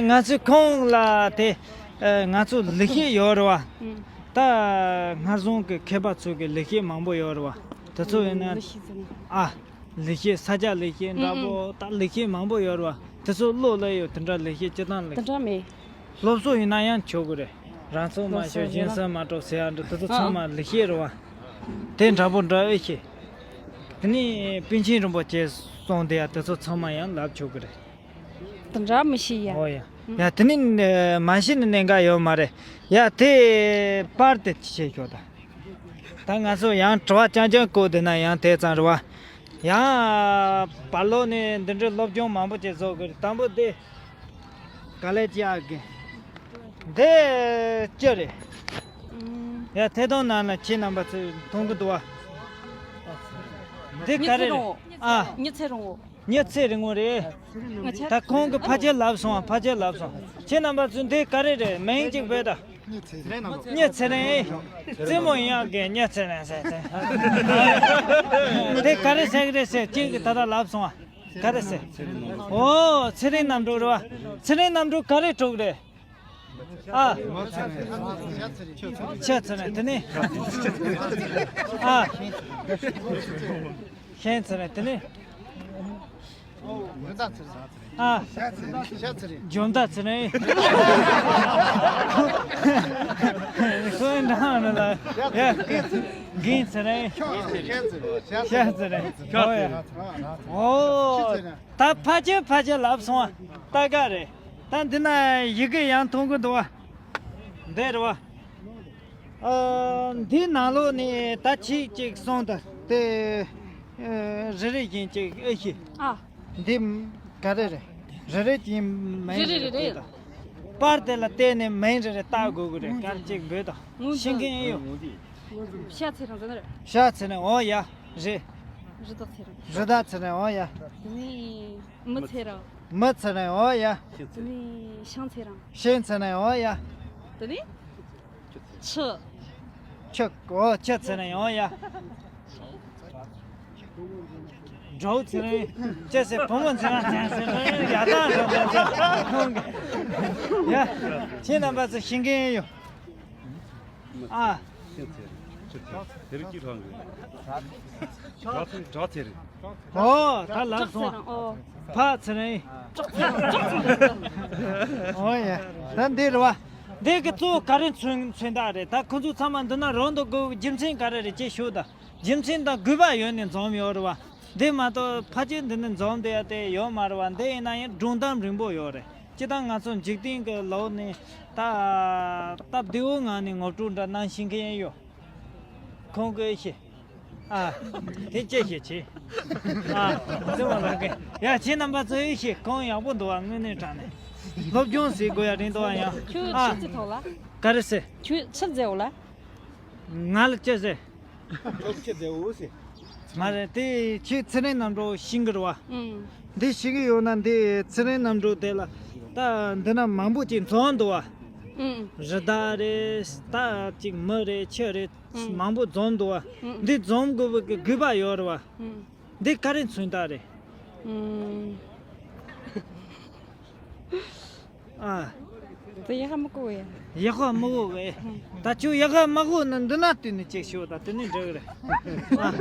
ང་ཚོས་ཁོང་ལ་དེ། ཨ། ང་ཚོ་ལེགས་བཤད་ཡོད་རེད་བ། ཨང་། ད་སྔར་སོང་གི་མཁས་པ་ཚོ་གི་ལེགས་བཤད་མང་པོ་ཡོད་རེད་བ། དེ་ཚོ་ཡིན་ན། ལེགས་བཤད་ཟེར་ན། ཨ། ལེགས་བཤད་ས་སྐྱ་ལེགས་བཤད་འདྲ་པོ། ཨང་ཨང་། ད་ལེགས་བཤད་མང་པོ་ཡོད་རེད་བ། དེ་ཚོ་བློ་ལ་ཡོད། དེ་འདྲ་ལེགས་བཤད་སྤྱིར་བཏང་ལེགས། དེ་འདྲ་མེད། སློབ་གསོ་ཡིན་ན་ཡང་ཆོག་གི་རེད། རང་ཚོད་མ་ཤོད་གཞན་སེམས་མ་སྤྲོ་ཟེར་ཡ་འདྲ། དེ་ཚོ་ཚང་མ་ལེགས་བཤད་རེད་བ། དེ་འདྲ་པོ་འདྲ་ཨེ་ཤེས། དེ་ནས་པཎ་ཆེན་རིན་པོ་ཆེ་གསུངས་དེ་ཡ་དེ་ཚོ་ཚང་མ་ཡང་ལབ་ཆོག་གི་རེད། དེ་འདྲ་མི་ཤེས་ཡ། ཨོ་ཡ། ཡ་དེ་ནི་མ་ཤེས་ནི་གནད་འགག་ཡོད་མ་རེད། ཡ་དེ་པར་དེ་ཅི་བྱེད་ཤོག་ད། ད་ང་ཚོ་ཡང་དྲི་བ་རྐྱང་རྐྱང་བཀོད་བསྡད་ན་ཡང་དེ་ཙམ་རེད་བ། ཡང་བར་ལོགས་ནས་འདི་འདྲའི་སློབ་སྦྱོང་མང་པོ་ཅིག་བཟོ་དགོས་རེད། དང་པོ་དེ་ག་ལེ་ཅི་ཨ་གི། འདི་ཅི་རེད། ཡ་ཐད་གཏོང་ནང་ལ་ཁྱེད་རྣམ་པ་ཚོས་མཐོང་གི་འདུག་བ། འདི་ག་རེ་རེད། ཨ། མྱི་ཚེ་རིང་བོ། མྱི་ཚེ་རིང་བོ་རེད། ད་ཁོང་གིས་ཕལ་ཆེར་ལབ་སོང་བ། ཕལ་ཆེར་ལབ་སོང་། ཁྱེད་རྣམ་པ་ཚོས་འདི་ག་རེ་རེད། མིང་གཅིག་འབོད་དང་། མྱི་ཚེ་རིང་། རྩེད་མོ་ཡིན་ཡག་གི་མྱི་ཚེ་རིང་ཟེར་ཏེ། དེ་ག་རེ་ཟེར་གི་རེད་ཟེར། གཅིག་གིས་ད་ལྟ་ལབ་སོང་བ། ག་རེ་ཟེར། ཨོ་ཚེ་རིང་རྣམ་གྲོལ་རེད་བ། ཚེ་རིང་རྣམ་གྲོལ་ག་རེ་གྲོགས་རེད། ཨ། ཁྱི་ཚེ་རིང་། དེ་ནི། ཨ། ཤིང་ཚེ་རིང་། དེ་ནི། ཨ། འཇོ་མདའ་ཚེ་རིང་། ཁོའི་འདྲ་མི་ལ། ཡ། རྒན་ཚེ་རིང་། ཤ་ཚེ་རིང་། ཨོ་ཡ། ཨོ། ད་ཕལ་ཆེར་ཕལ་ཆེར་ལབ་སོང་བ། ལྟ་ག་རེད། ད་འདི་ན་ཡི་གེ་ཡང་མཐོང་གི་འདུག་བ། འདི་རེད་བ། ཨ། འདི་ནང་ལོགས་ནས་ད་ཁྱེད་ཅིག་གསུངས་དང་དེ། ཨ། རེ་རེ་བཞིན་ཅིག་ཨེ་ཤེས། ཨ། འདི་ག་རེ་རེད། རེ་རེ་བཞིན་མིང་རེ་རེ་རེ་རེ་བཏགས་དང་། པར་དེ་ལ་བལྟས་ནས་མིང་རེ་རེ་བཏགས་དགོས་ཀྱི་རེད། སྐར་གཅིག་འབོད་དང་། ཤེས་མཁན་ཡོད། ཤ་ཚེ་རིང་ཟེར་ན་རེད། ཤ་ཚེ་རིང་། འོ་ཡ། རེད། རི་དྭགས་ཚེ་རིང་། རི་དྭགས་ཚེ་རིང་། འོ་ཡ། དེ་ནས་མི་ཚེ་རིང་། མི་ཚེ་རིང་། འོ་ཡ། དེ་ནས་ཤིང་ཚེ་རིང་། ཤིང་ཚེ་རིང་། འོ་ཡ། དེ་ནས་ཆུ། ཆུ། འོ་ཆུ་ཚེ་རིང་། འོ་ཡ། དགྲ་བོ་ཚེ་རིང་། ཅི་ཟེར། བུ་མོ་ཚེ་རིང་ཚེ་རིང་ཟེར་ཡ་ད་འགྲོ་འགྲོ་ཟེར་ཁོང་གི། ཡ། ཁྱེད་རྣམ་པ་ཚོ་ཤེས་མཁན་ཡོད། ཨ། ཤིང་ཚེ་རིང་། ཆུ་ཚེ་རིང་། དེ་རིང་སྐྱིད་ཐང་གི། བྲག་ཚེ་རིང་། བྲག་ཚེ་རིང་། ཨོ་ད་ལབ་སོང་། ཨོ། ཕག་ཚེ་རིང་། ཨོ་ཡ། ད་འདི་རེད་བ། འདི་གི་གཙོ་བོ་ག་རེ་མཚོན་མཚོན་རྟགས་རེད། ད་ཁོ་ཚོ་ཚང་མ་འདི་ན་རང་དུ་དགོས། རྒྱུ་མཚན་ག་རེ་རེད་ཅེས་ཞུ་ད། རྒྱུ་མཚན་དང་དགོས་པ་ཡོད་ནས་འཛོམས་ཡོད་རེད་བ། འདི་མ་གཏོགས་ཕལ་ཆེར་འདི་ནས་འཛོམས་བསྡད་ཡ་དེ་ཡོད་མ་རེད་བ། འདི་ཡིན་ན་ཡང་སྒྲུང་གཏམ་རིང་པོ་ཡོད་རེད། སྤྱིར་བཏང་ང་ཚོ་འཇིག་རྟེན་གྱི་ལོགས་ནས་ད་སྟབས་བདེ་བོའི་ངང་ནས་ངོ་སྤྲོད་འདྲ་གནང་ཤེས་མཁན་ཡོད། ཁོང་གིས་ཤེས། ཨ། དེ་ཅི་ཞིག་བྱེད། ཨ། བརྩེ་བ་ལགས་ཀྱིས། ཡ་ཁྱེད་རྣམ་པ་ཚོ་ཡིས་ཤེས། ཁོང་ཡག་པོ་འདུག་བ། དངོས་གནས་དྲང་གནས། སློབ་སྦྱོང་ཟེར་དགོས་ཡ་རེད་འདུག་བ་ཡང་། ཁྱོད་ཨ། ཆུ་ཚོད་ཐོག་ལ། ག་རེ་ཟེར། ཁྱོད་ཆུ་ཟེར་འོ་ལ། ང་ལ་ཅི་ཟེར། ཁྱོད་ཆུ་ཟེར་འོ་ཟེར། མ་རེད། དེ་ཁྱེད་ཚེ་རིང་རྣམ་གྲོལ་ཤེས་ཀྱི་རེད་བ། ཨང་། འདི་ཤེས་ཀྱི་ཡོད་ན་འདི་ཚེ་རིང་རྣམ་གྲོལ་དེ་ལ་ད་འདི་ན་མང་པོ་ཅིག་འཛོམས་འདུག་བ། ཨང་། རི་དྭགས་རེད། ད་ཅིག་མི་རེད། ཆུ་རེད། ཨང་། མང་པོ་འཛོམས་འདུག་བ། ཨང་། འདི་འཛོམས་དགོས་པའི་དགོས་པ་ཡོད་རེད་བ། ཨང་། འདི་ག་རེ་མཚོན་རྟགས་རེད། ཨང་། ཨ། དེ་ཡག་མི་གོ་བས། ཡག་མི་གོ་བས། ད་ཁྱོད་ཡག་མ་གོ་ན་འདི་ན་བལྟས་ནས་ཅིག་ཤོད། ད་དེ་ནས་འགྲིག་རེད། ཨ།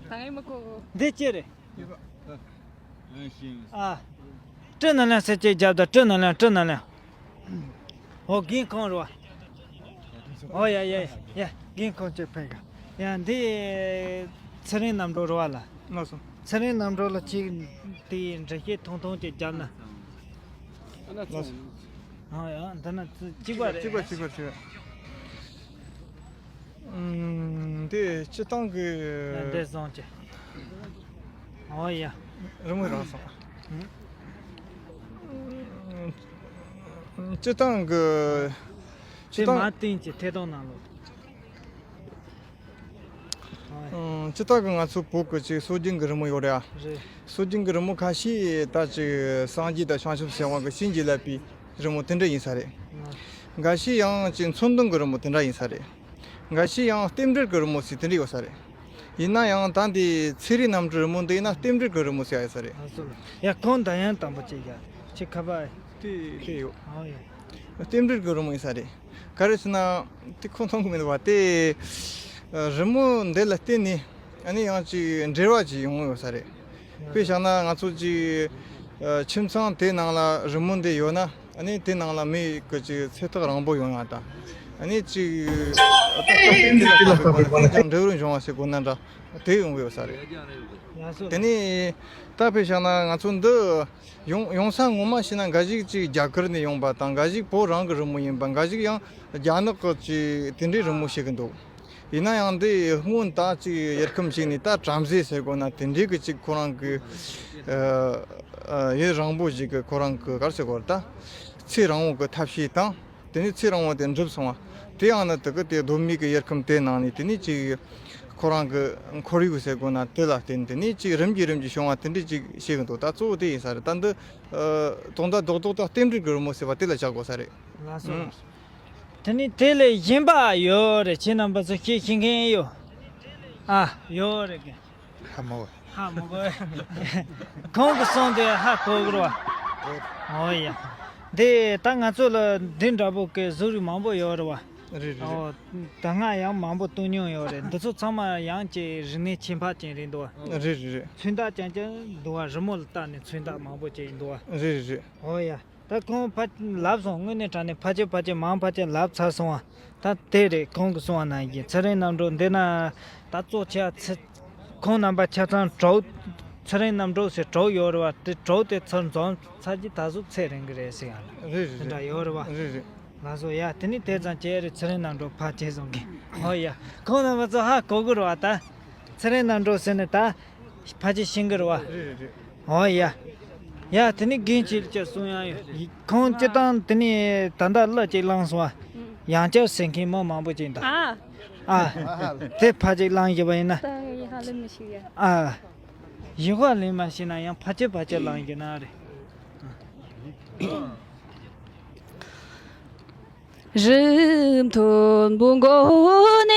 ད་ངས་མི་གོ། འདི་ཅི་རེད། ཨ། སྤྲི་ནང་ལ་སེ་ཅིག་རྒྱབ་དང་། སྤྲི་ནང་ལ། སྤྲི་ནང་ལ། ཨོ། རྒན་ཁོང་རེད་བ། ཨོ་ཡ་ཡ་ཡ། རྒན་ཁོང་ཅིག་ཕེབས་ག་ཡ། འདི་ཚེ་རིང་རྣམ་གྲོལ་རེད་བ་ལ། ལགས་སོ། ཚེ་རིང་རྣམ་གྲོལ་ལ་ཅིག་དེའི་འགྲེལ་བཤད་ཐུང་ཐུང་ཅིག་བརྒྱབ་ན། ལགས་སོ། ཨོ་ཡ། འདི་ན་གཅིག་པ་རེད། གཅིག་པ། གཅིག་པ། གཅིག་པ། ཨུམ། དེ་སྤྱིར་བཏང་གི། ཡ། འདི་བཟང་ཅིག་ཨོ་ཡ། རི་མོ་རག་སོང་། ཨུམ། སྤྱིར་བཏང་གི། དེ་སྤྱིར་བཏང་མ་བསྟན་གྱི་ཐད་གཏོང་གནང་ལོ། ཨོ་ཡ། ཨུམ། སྤྱིར་བཏང་གི་ང་ཚོ་བོད་ཀྱི་ཅིག་སྲོལ་རྒྱུན་གྱི་རི་མོ་ཡོད་རེད་ཨ། རེད། སྲོལ་རྒྱུན་གྱི་རི་མོ་ཁ་ཤས་ད་ཅིག་སངས་རྒྱས་དང་བྱང་ཆུབ་སེམས་དཔའ་གི་བྱིན་གྱིས་བརླབས་པའི་རི་མོ་དེ་འདྲ་ཡིན་ས་རེད། ཨ། འགའ་ཤས་ཡང་ཅིག་མཚོན་དོན་གྱི་རི་མོ་དེ་འདྲ་ཡིན་ས་རེད། འགའ་ཤས་ཡང་རྟེན་འབྲེལ་གྱི་རི་མོ་ཟེར་དེ་འདྲ་ཡོད་ས་རེད། ཡིན་ན་ཡང་ད་འདི་ཚེ་རིང་རྣམ་གྲོལ་རི་མོ་འདི་ཡིན་ན་རྟེན་འབྲེལ་གྱི་རི་མོ་ཟེར་ཡ་ཡོད་ས་རེད། ཨ་སོ། ཡ། ཁོང་ད་ཡང་དང་པོ་ཅིག་ཡ། ཁྱེད་ཁ་པར། དེ་དེ་ཡོད། ཨོ་ཡ། རྟེན་འབྲེལ་གྱི་རི་མོ་ཡིན་ས་རེད། ག་རེ་ཟེར་ན། དེ་ཁོ་མཐོང་གི་མི་འདུག་བ། དེ་རི་མོ་འདི་ལ་བརྟེན་ནས་ཨ་ནི་ཡང་ཅིག་འབྲེལ་བ་ཅིག་ཡོང་ཡོད་ས་རེད། དཔེ་བཞག་ན་ང་ཚོ་ཅིག་ཁྱིམ་ཚང་དེ་ནང་ལ་རི་མོ་འདི་ཡོད་ན། ཨ་ནི་དེ་ནང་ལ་མི་གི་ཅིག་ཚེ་ཐག་རིང་པོ་ཡོང་ཡ་དང་། ཨ་ནི་ཅིག་ཀྱང་འབྲེལ་བར་འབྱུང་བ་ཟེར་དགོས་ན་འདྲ། དེ་ཡོང་གི་ཡོད་ས་རེད། ཡ་སོ། དེ་ནས་ད་དཔེ་བཞག་ན་ང་ཚོ་འདི་ཡོང་ཡོང་ས་ངོ་མ་བྱས་ན་འགའ་ཞིག་ཅིག་རྒྱ་གར་ནས་ཡོང་པ་དང་། འགའ་ཞིག་བོད་རང་གི་རི་མོ་ཡིན་པ། འགའ་ཞིག་ཡང་རྒྱ་ནག་གི་ཅིག་དེ་འདྲའི་རི་མོ་བྱེད་ཀྱི་འདུག་ཡིན་ན་ཡང་འདི་སྔོན་ད་ཅིག་ཡར་ཁུམ་ཞིག་ནས་ད་བྲམ་ཟེ་ཟེར་དགོས་ན་དེ་འདྲའི་གི་ཅིག་ཁོ་རང་གི་ཨ་ཨ་ཡུན་རིང་པོ་ཞིག་གི་ཁོ་རང་གི་ག་རེ་ཟེར་དགོས་རེད། ད་ཚེ་རིང་བོ་གི་ཐབས་ཤེས་དང་། དེ་ནས་ཚེ་རིང་བོ་དེ་འགྲུབ་སོང་བ། དེ་ཡང་ན་དེ་གི་དེ་གདོད་མའི་གི་ཡར་ཁུམ་དེ་ནང་ནས་དེ་ནས་ཅིག་ཁོ་རང་གི་ཁོར་ཡུག་ཟེར་དགོས་ན་དེ་ལ་བརྟེན་དེ་ནས་ཅིག་རིམ་གྱིས་རིམ་གྱིས་བྱུང་བ་དེ་འདྲ་ཅིག་བཤད་གི་འདུག་ད་གཙོ་བོ་དེ་ཡིན་ས་རེད། ད་འདི་ཨ་དོན་དག་རྡོག་རྡོག་ད་རྟེན་འབྲེལ་གྱི་རི་མོ་ཟེར་བ་དེ་ལ་བཞག་དགོས་ས་རེད། ལགས་སོ། ཨང་། དེ་ནས་དེ་ལས་གཞན་པ་ཡོད་རེད། ཁྱེད་རྣམ་པ་ཚོ་ཤེས་ཤེས་མཁན་ཡོད། ཨ། ཡོད་རེད་གི། ཧ་མ་གོ། ཧ་མ་གོ། ཁོང་གི་གསུང་དེ་ཧ་གོ་གི་རེད་བ། ཨོ་ཡ། འདི་ད་ང་ཚོ་ལ་འདི་འདྲ་པོ་གི་གཟུགས་རིས་མང་པོ་ཡོད་རེད་བ། རེད་རེད་རེད། ཨོ། ད་སྔ་ཡང་མང་པོ་བཏོན་མྱོང་ཡོད་རེད། འདི་ཚོ་ཚང་མ་ཡང་ཅིག་རིག་གནས་ཁྱད་འཕགས་ཅན་རེད་འདུག་བ། རེད་རེད་རེད། མཚོན་རྟགས་ཅན་ཅན་འདུག་བ། རི་མོ་ལ་བལྟས་ནས་མཚོན་རྟགས་མང་པོ་ཅིག་འདུག་བ། རེད་རེད་རེད། ཨོ་ཡ། ད་ཁོང་ཕ་ལབ་སོང་། དངོས་གནས་དྲང་གནས་ཕལ་ཆེར་ཕལ་ཆེར་མང་ཕལ་ཆེར་ལབ་ཚར་སོང་བ། ད་དེ་རེད། ཁོང་གིས་གསུངས་པ་ནང་བཞིན་ཚེ་རིང་རྣམ་གྲོལ་འདི་ན་ད་གཙོ་ཆེ་བ་ཚེ་ཁོང་རྣམ་པ་ཆ་ཚང་གྲོགས། ཚེ་རིང་རྣམ་གྲོལ་ཟེར་གྲོགས་ཡོད་རེད་བ། དེ་གྲོགས་དེ་ཚུར་འཛོམས་ཚར་རྗེས་ད་གཟོད་ཚེ་རིང་གི་རེད་ཟེར་ཡང་རེད་རེད་དེ་འདྲ་རེད། ཡོད་རེད་བ། རེད་རེད། ལགས་སོ། ཡ། དེ་ནི་དེ་ཙམ་བྱས་རེད། ཚེ་རིང་རྣམ་གྲོལ་ཕལ་ཆེར་བཟང་གི། ཨོ་ཡ། ཁོང་རྣམ་པ་ཚོ་ཧ་གོ་གི་རེད་བ། ད་ཚེ་རིང་རྣམ་གྲོལ་ཟེར་ནས་ད། ཕལ་ཆེར་ཤེས་ཀྱི་རེད་བ། རེད་རེད་རེད། ཨོ་ཡ། ཡ། དེ་ནི་རྒན་ཁྱེད་ཀྱི་གསུང་ཡག་ཡོད། ཁོང་སྤྱིར་བཏང་དེ་ནི་ད་ལྟ་གླུ་ཅིག་བླངས་སོང་བ། ཡང་བསྐྱར་ཟེར་མཁན་མི་མང་པོ་ཅིག་འདུག་ཨ། ཨ། དེ་ཕར་ཅིག་བླངས་བཞག་པ་ཡིན་ན། ད་ཡིན་ཧ་ལས་མི་ཤེས་ཡ། ཨ། ཡིན་ཧ་ལས་མ་ཤེས་ན་ཡང་ཕལ་ཆེར་ཕལ་ཆེར་བླངས་བཞག་ན་རེད། རི་མཐོན་པོའི་མགོ་ནས་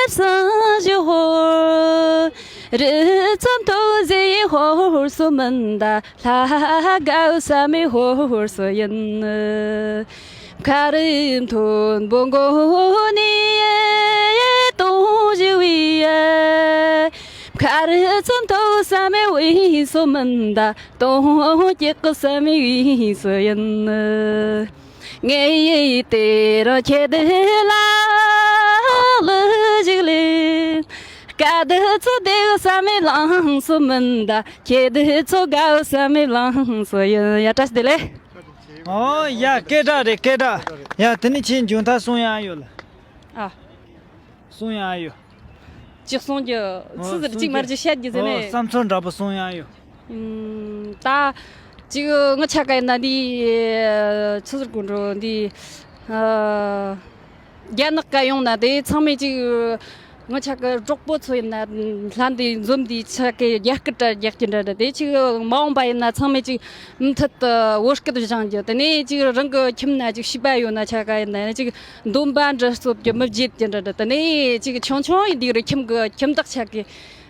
བསང་ཞུ་ཧོར། རི་རྩེ་མཐོ་ཟེར་ཧོར་སུ་མིན་ད། ལྷ་དགའ་བསམ་མི་ཧོར་སུ་ཡིན། མཁར་མཐོན་པོའི་མགོ་ནས་དུང་ཞུ་བའི། མཁར་རྩེ་མཐོ་བསམ་མི་དབུས་སུ་མིན་ད། དུང་སྐྱེགས་བསམ་མི་དབུས་སུ་ཡིན། ངས་དེ་རིང་ཁྱེད་ལ་གླུ་ཞིག་ལེན། སྐད་ཚོ་བདེ་བསམ་མི་ལངས་སུ་མིན་ད། ཁྱེད་ཚོ་དགའ་བསམ་མི་ལངས་སུ་ཡིན། ཡ། བཀྲ་ཤིས་བདེ་ལེགས། ཨོ་ཡ། སྐད་གྲགས་རེད། སྐད་གྲགས། ཡ། དེ་ནི་ཁྱེད་མཇུག་མཐར་གསུང་ཡག་ཡོད་ལ། ཨ། གསུང་ཡག་ཡོད། ཅིག་གསུང་རྒྱུ། ཨོ། ཚིག་ཟུར་གཅིག་མ་རྒྱུ་བཤད་རྒྱུ་ཟེར་ཨོ། ནས། བསམ་ཚུལ་འདྲ་པོ་གསུང་ཡག་ཡོད། ཨུམ། ད་ཅིག་ངི་ཆ་ག་ཡིན་ན་འདི་ཆི་ཟེར་དགོས་འགྲོ། འདི་ཨ་རྒྱ་ནག་ག་ཡོང་ན་དེ་ཚང་མས་ཅིག་ ང་ཆ་གི་གྲོགས་པོ་ཚོ་ཡིན་ན་ལྷན་དུ་འཛོམས་དུས་ཆ་གི་རྒྱ་སྐད་ར་རྒྱག་གི་འདྲ་འདྲ། དེ་ཅིག་མ་འོངས་པ་ཡིན་ན་ཚང་མས་ཅིག་མུ་མཐུད་དུ་བོད་སྐད་སྦྱང་རྒྱུ། དེ་ནས་ཅིག་རང་གི་ཁྱིམ་ན་ཅིག་བྱིས་པ་ཡོད་ན་ཆ་ག་ཡིན་ན་ཅིག་འདོན་པ་འདྲ་སོབ་རྒྱུ་མི་བརྗེད་རྒྱུ་འདྲ་འདྲ། དེ་ནས་ཅིག་ཆུང་ཆུང་ཡིན་དུས་རུ་ཁྱིམ་གི་ཁྱིམ་བདག་ཆ་གི་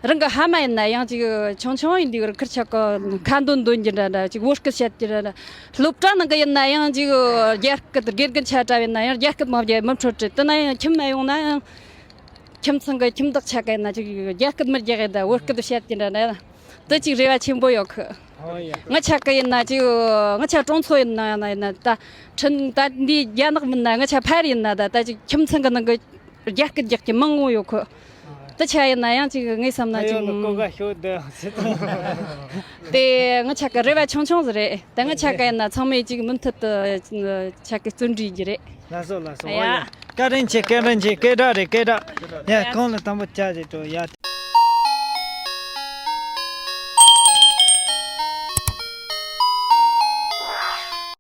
རང་གི་ཕ་མ་ཡིན་ན་ཡང་ཅིག་ཆུང་ཆུང་ཡིན་དུས་རུ་ཁིར་ཆ་གི་ཁ་འདོན་འདོན་རྒྱུ་འདྲ་འདྲ། ཅིག་བོད་སྐད་བཤད་རྒྱུ་འདྲ་འདྲ། སློབ་གྲྭ་ནང་གི་ཡིན་ན་ཡང་ཅིག་རྒྱ་སྐད་དགེ་རྒན་ཆ་འདྲ་ཡིན་ན་ཡང་རྒྱ་སྐད་མ་བརྗེད་མི་འཕྲོད་རེད། དེ་ན་ཡང་ཁྱིམ་ན་ཡོང་ན་ཡང་ཁྱིམ་ཚང་གི་ཁྱིམ་བདག་ཆ་ག་ཡིན་ན་ཅིག་རྒྱ་སྐད་མི་རྒྱག་གི་ད་བོད་སྐད་བཤད་ཀྱི་འདྲ་ན། དེ་ཅིག་རེ་བ་ཆེན་པོ་ཡོད་གི། ཨོ་ཡ། ང་ཆ་ག་ཡིན་ན་ཅིག་ང་ཆ་གྲོང་ཚོ་ཡིན་ན་ཡང་ན་ཡིན་ན་ད་ཁྲིན་ད་འདི་རྒྱ་ནག་མིན་ན་ང་ཆ་ཕར་ཡིན་ན་ད་ད་ཅིག་ཁྱིམ་ཚང་གི་ནང་གི་རྒྱ་སྐད་རྒྱག་གི་མང་བོ་ཡོད་གི། དེ་ཆ་ཡིན་ན་ཡང་ཅིག་ངས་བསམ་ན་ད་ཅིག་ཡོད་ནི་ཀོ་ག་ཤོད་དེ་ཟེར་ད། དེ་ང་ཆ་གི་རེ་བ་ཆུང་ཆུང་ཟིག་རེད། དེ་ང་ཆ་ག་ཡིན་ན་ཚང་མས་ཅིག་མུ་མཐུད་དུ་ཆ་གི་བརྩོན་འགྲུས་རྒྱུ་རེད། ལགས་སོ་ལགས་སོ། ཨོ་ཡ། ཡ། བཀའ་དྲིན་ཆེ། བཀའ་དྲིན་ཆེ། སྐད་གྲགས་རེད། སྐད་གྲགས་ཡ། ཡ། གོང་ལ་དང་པོ་བཅར་རེད་འགྲོ་ཡ།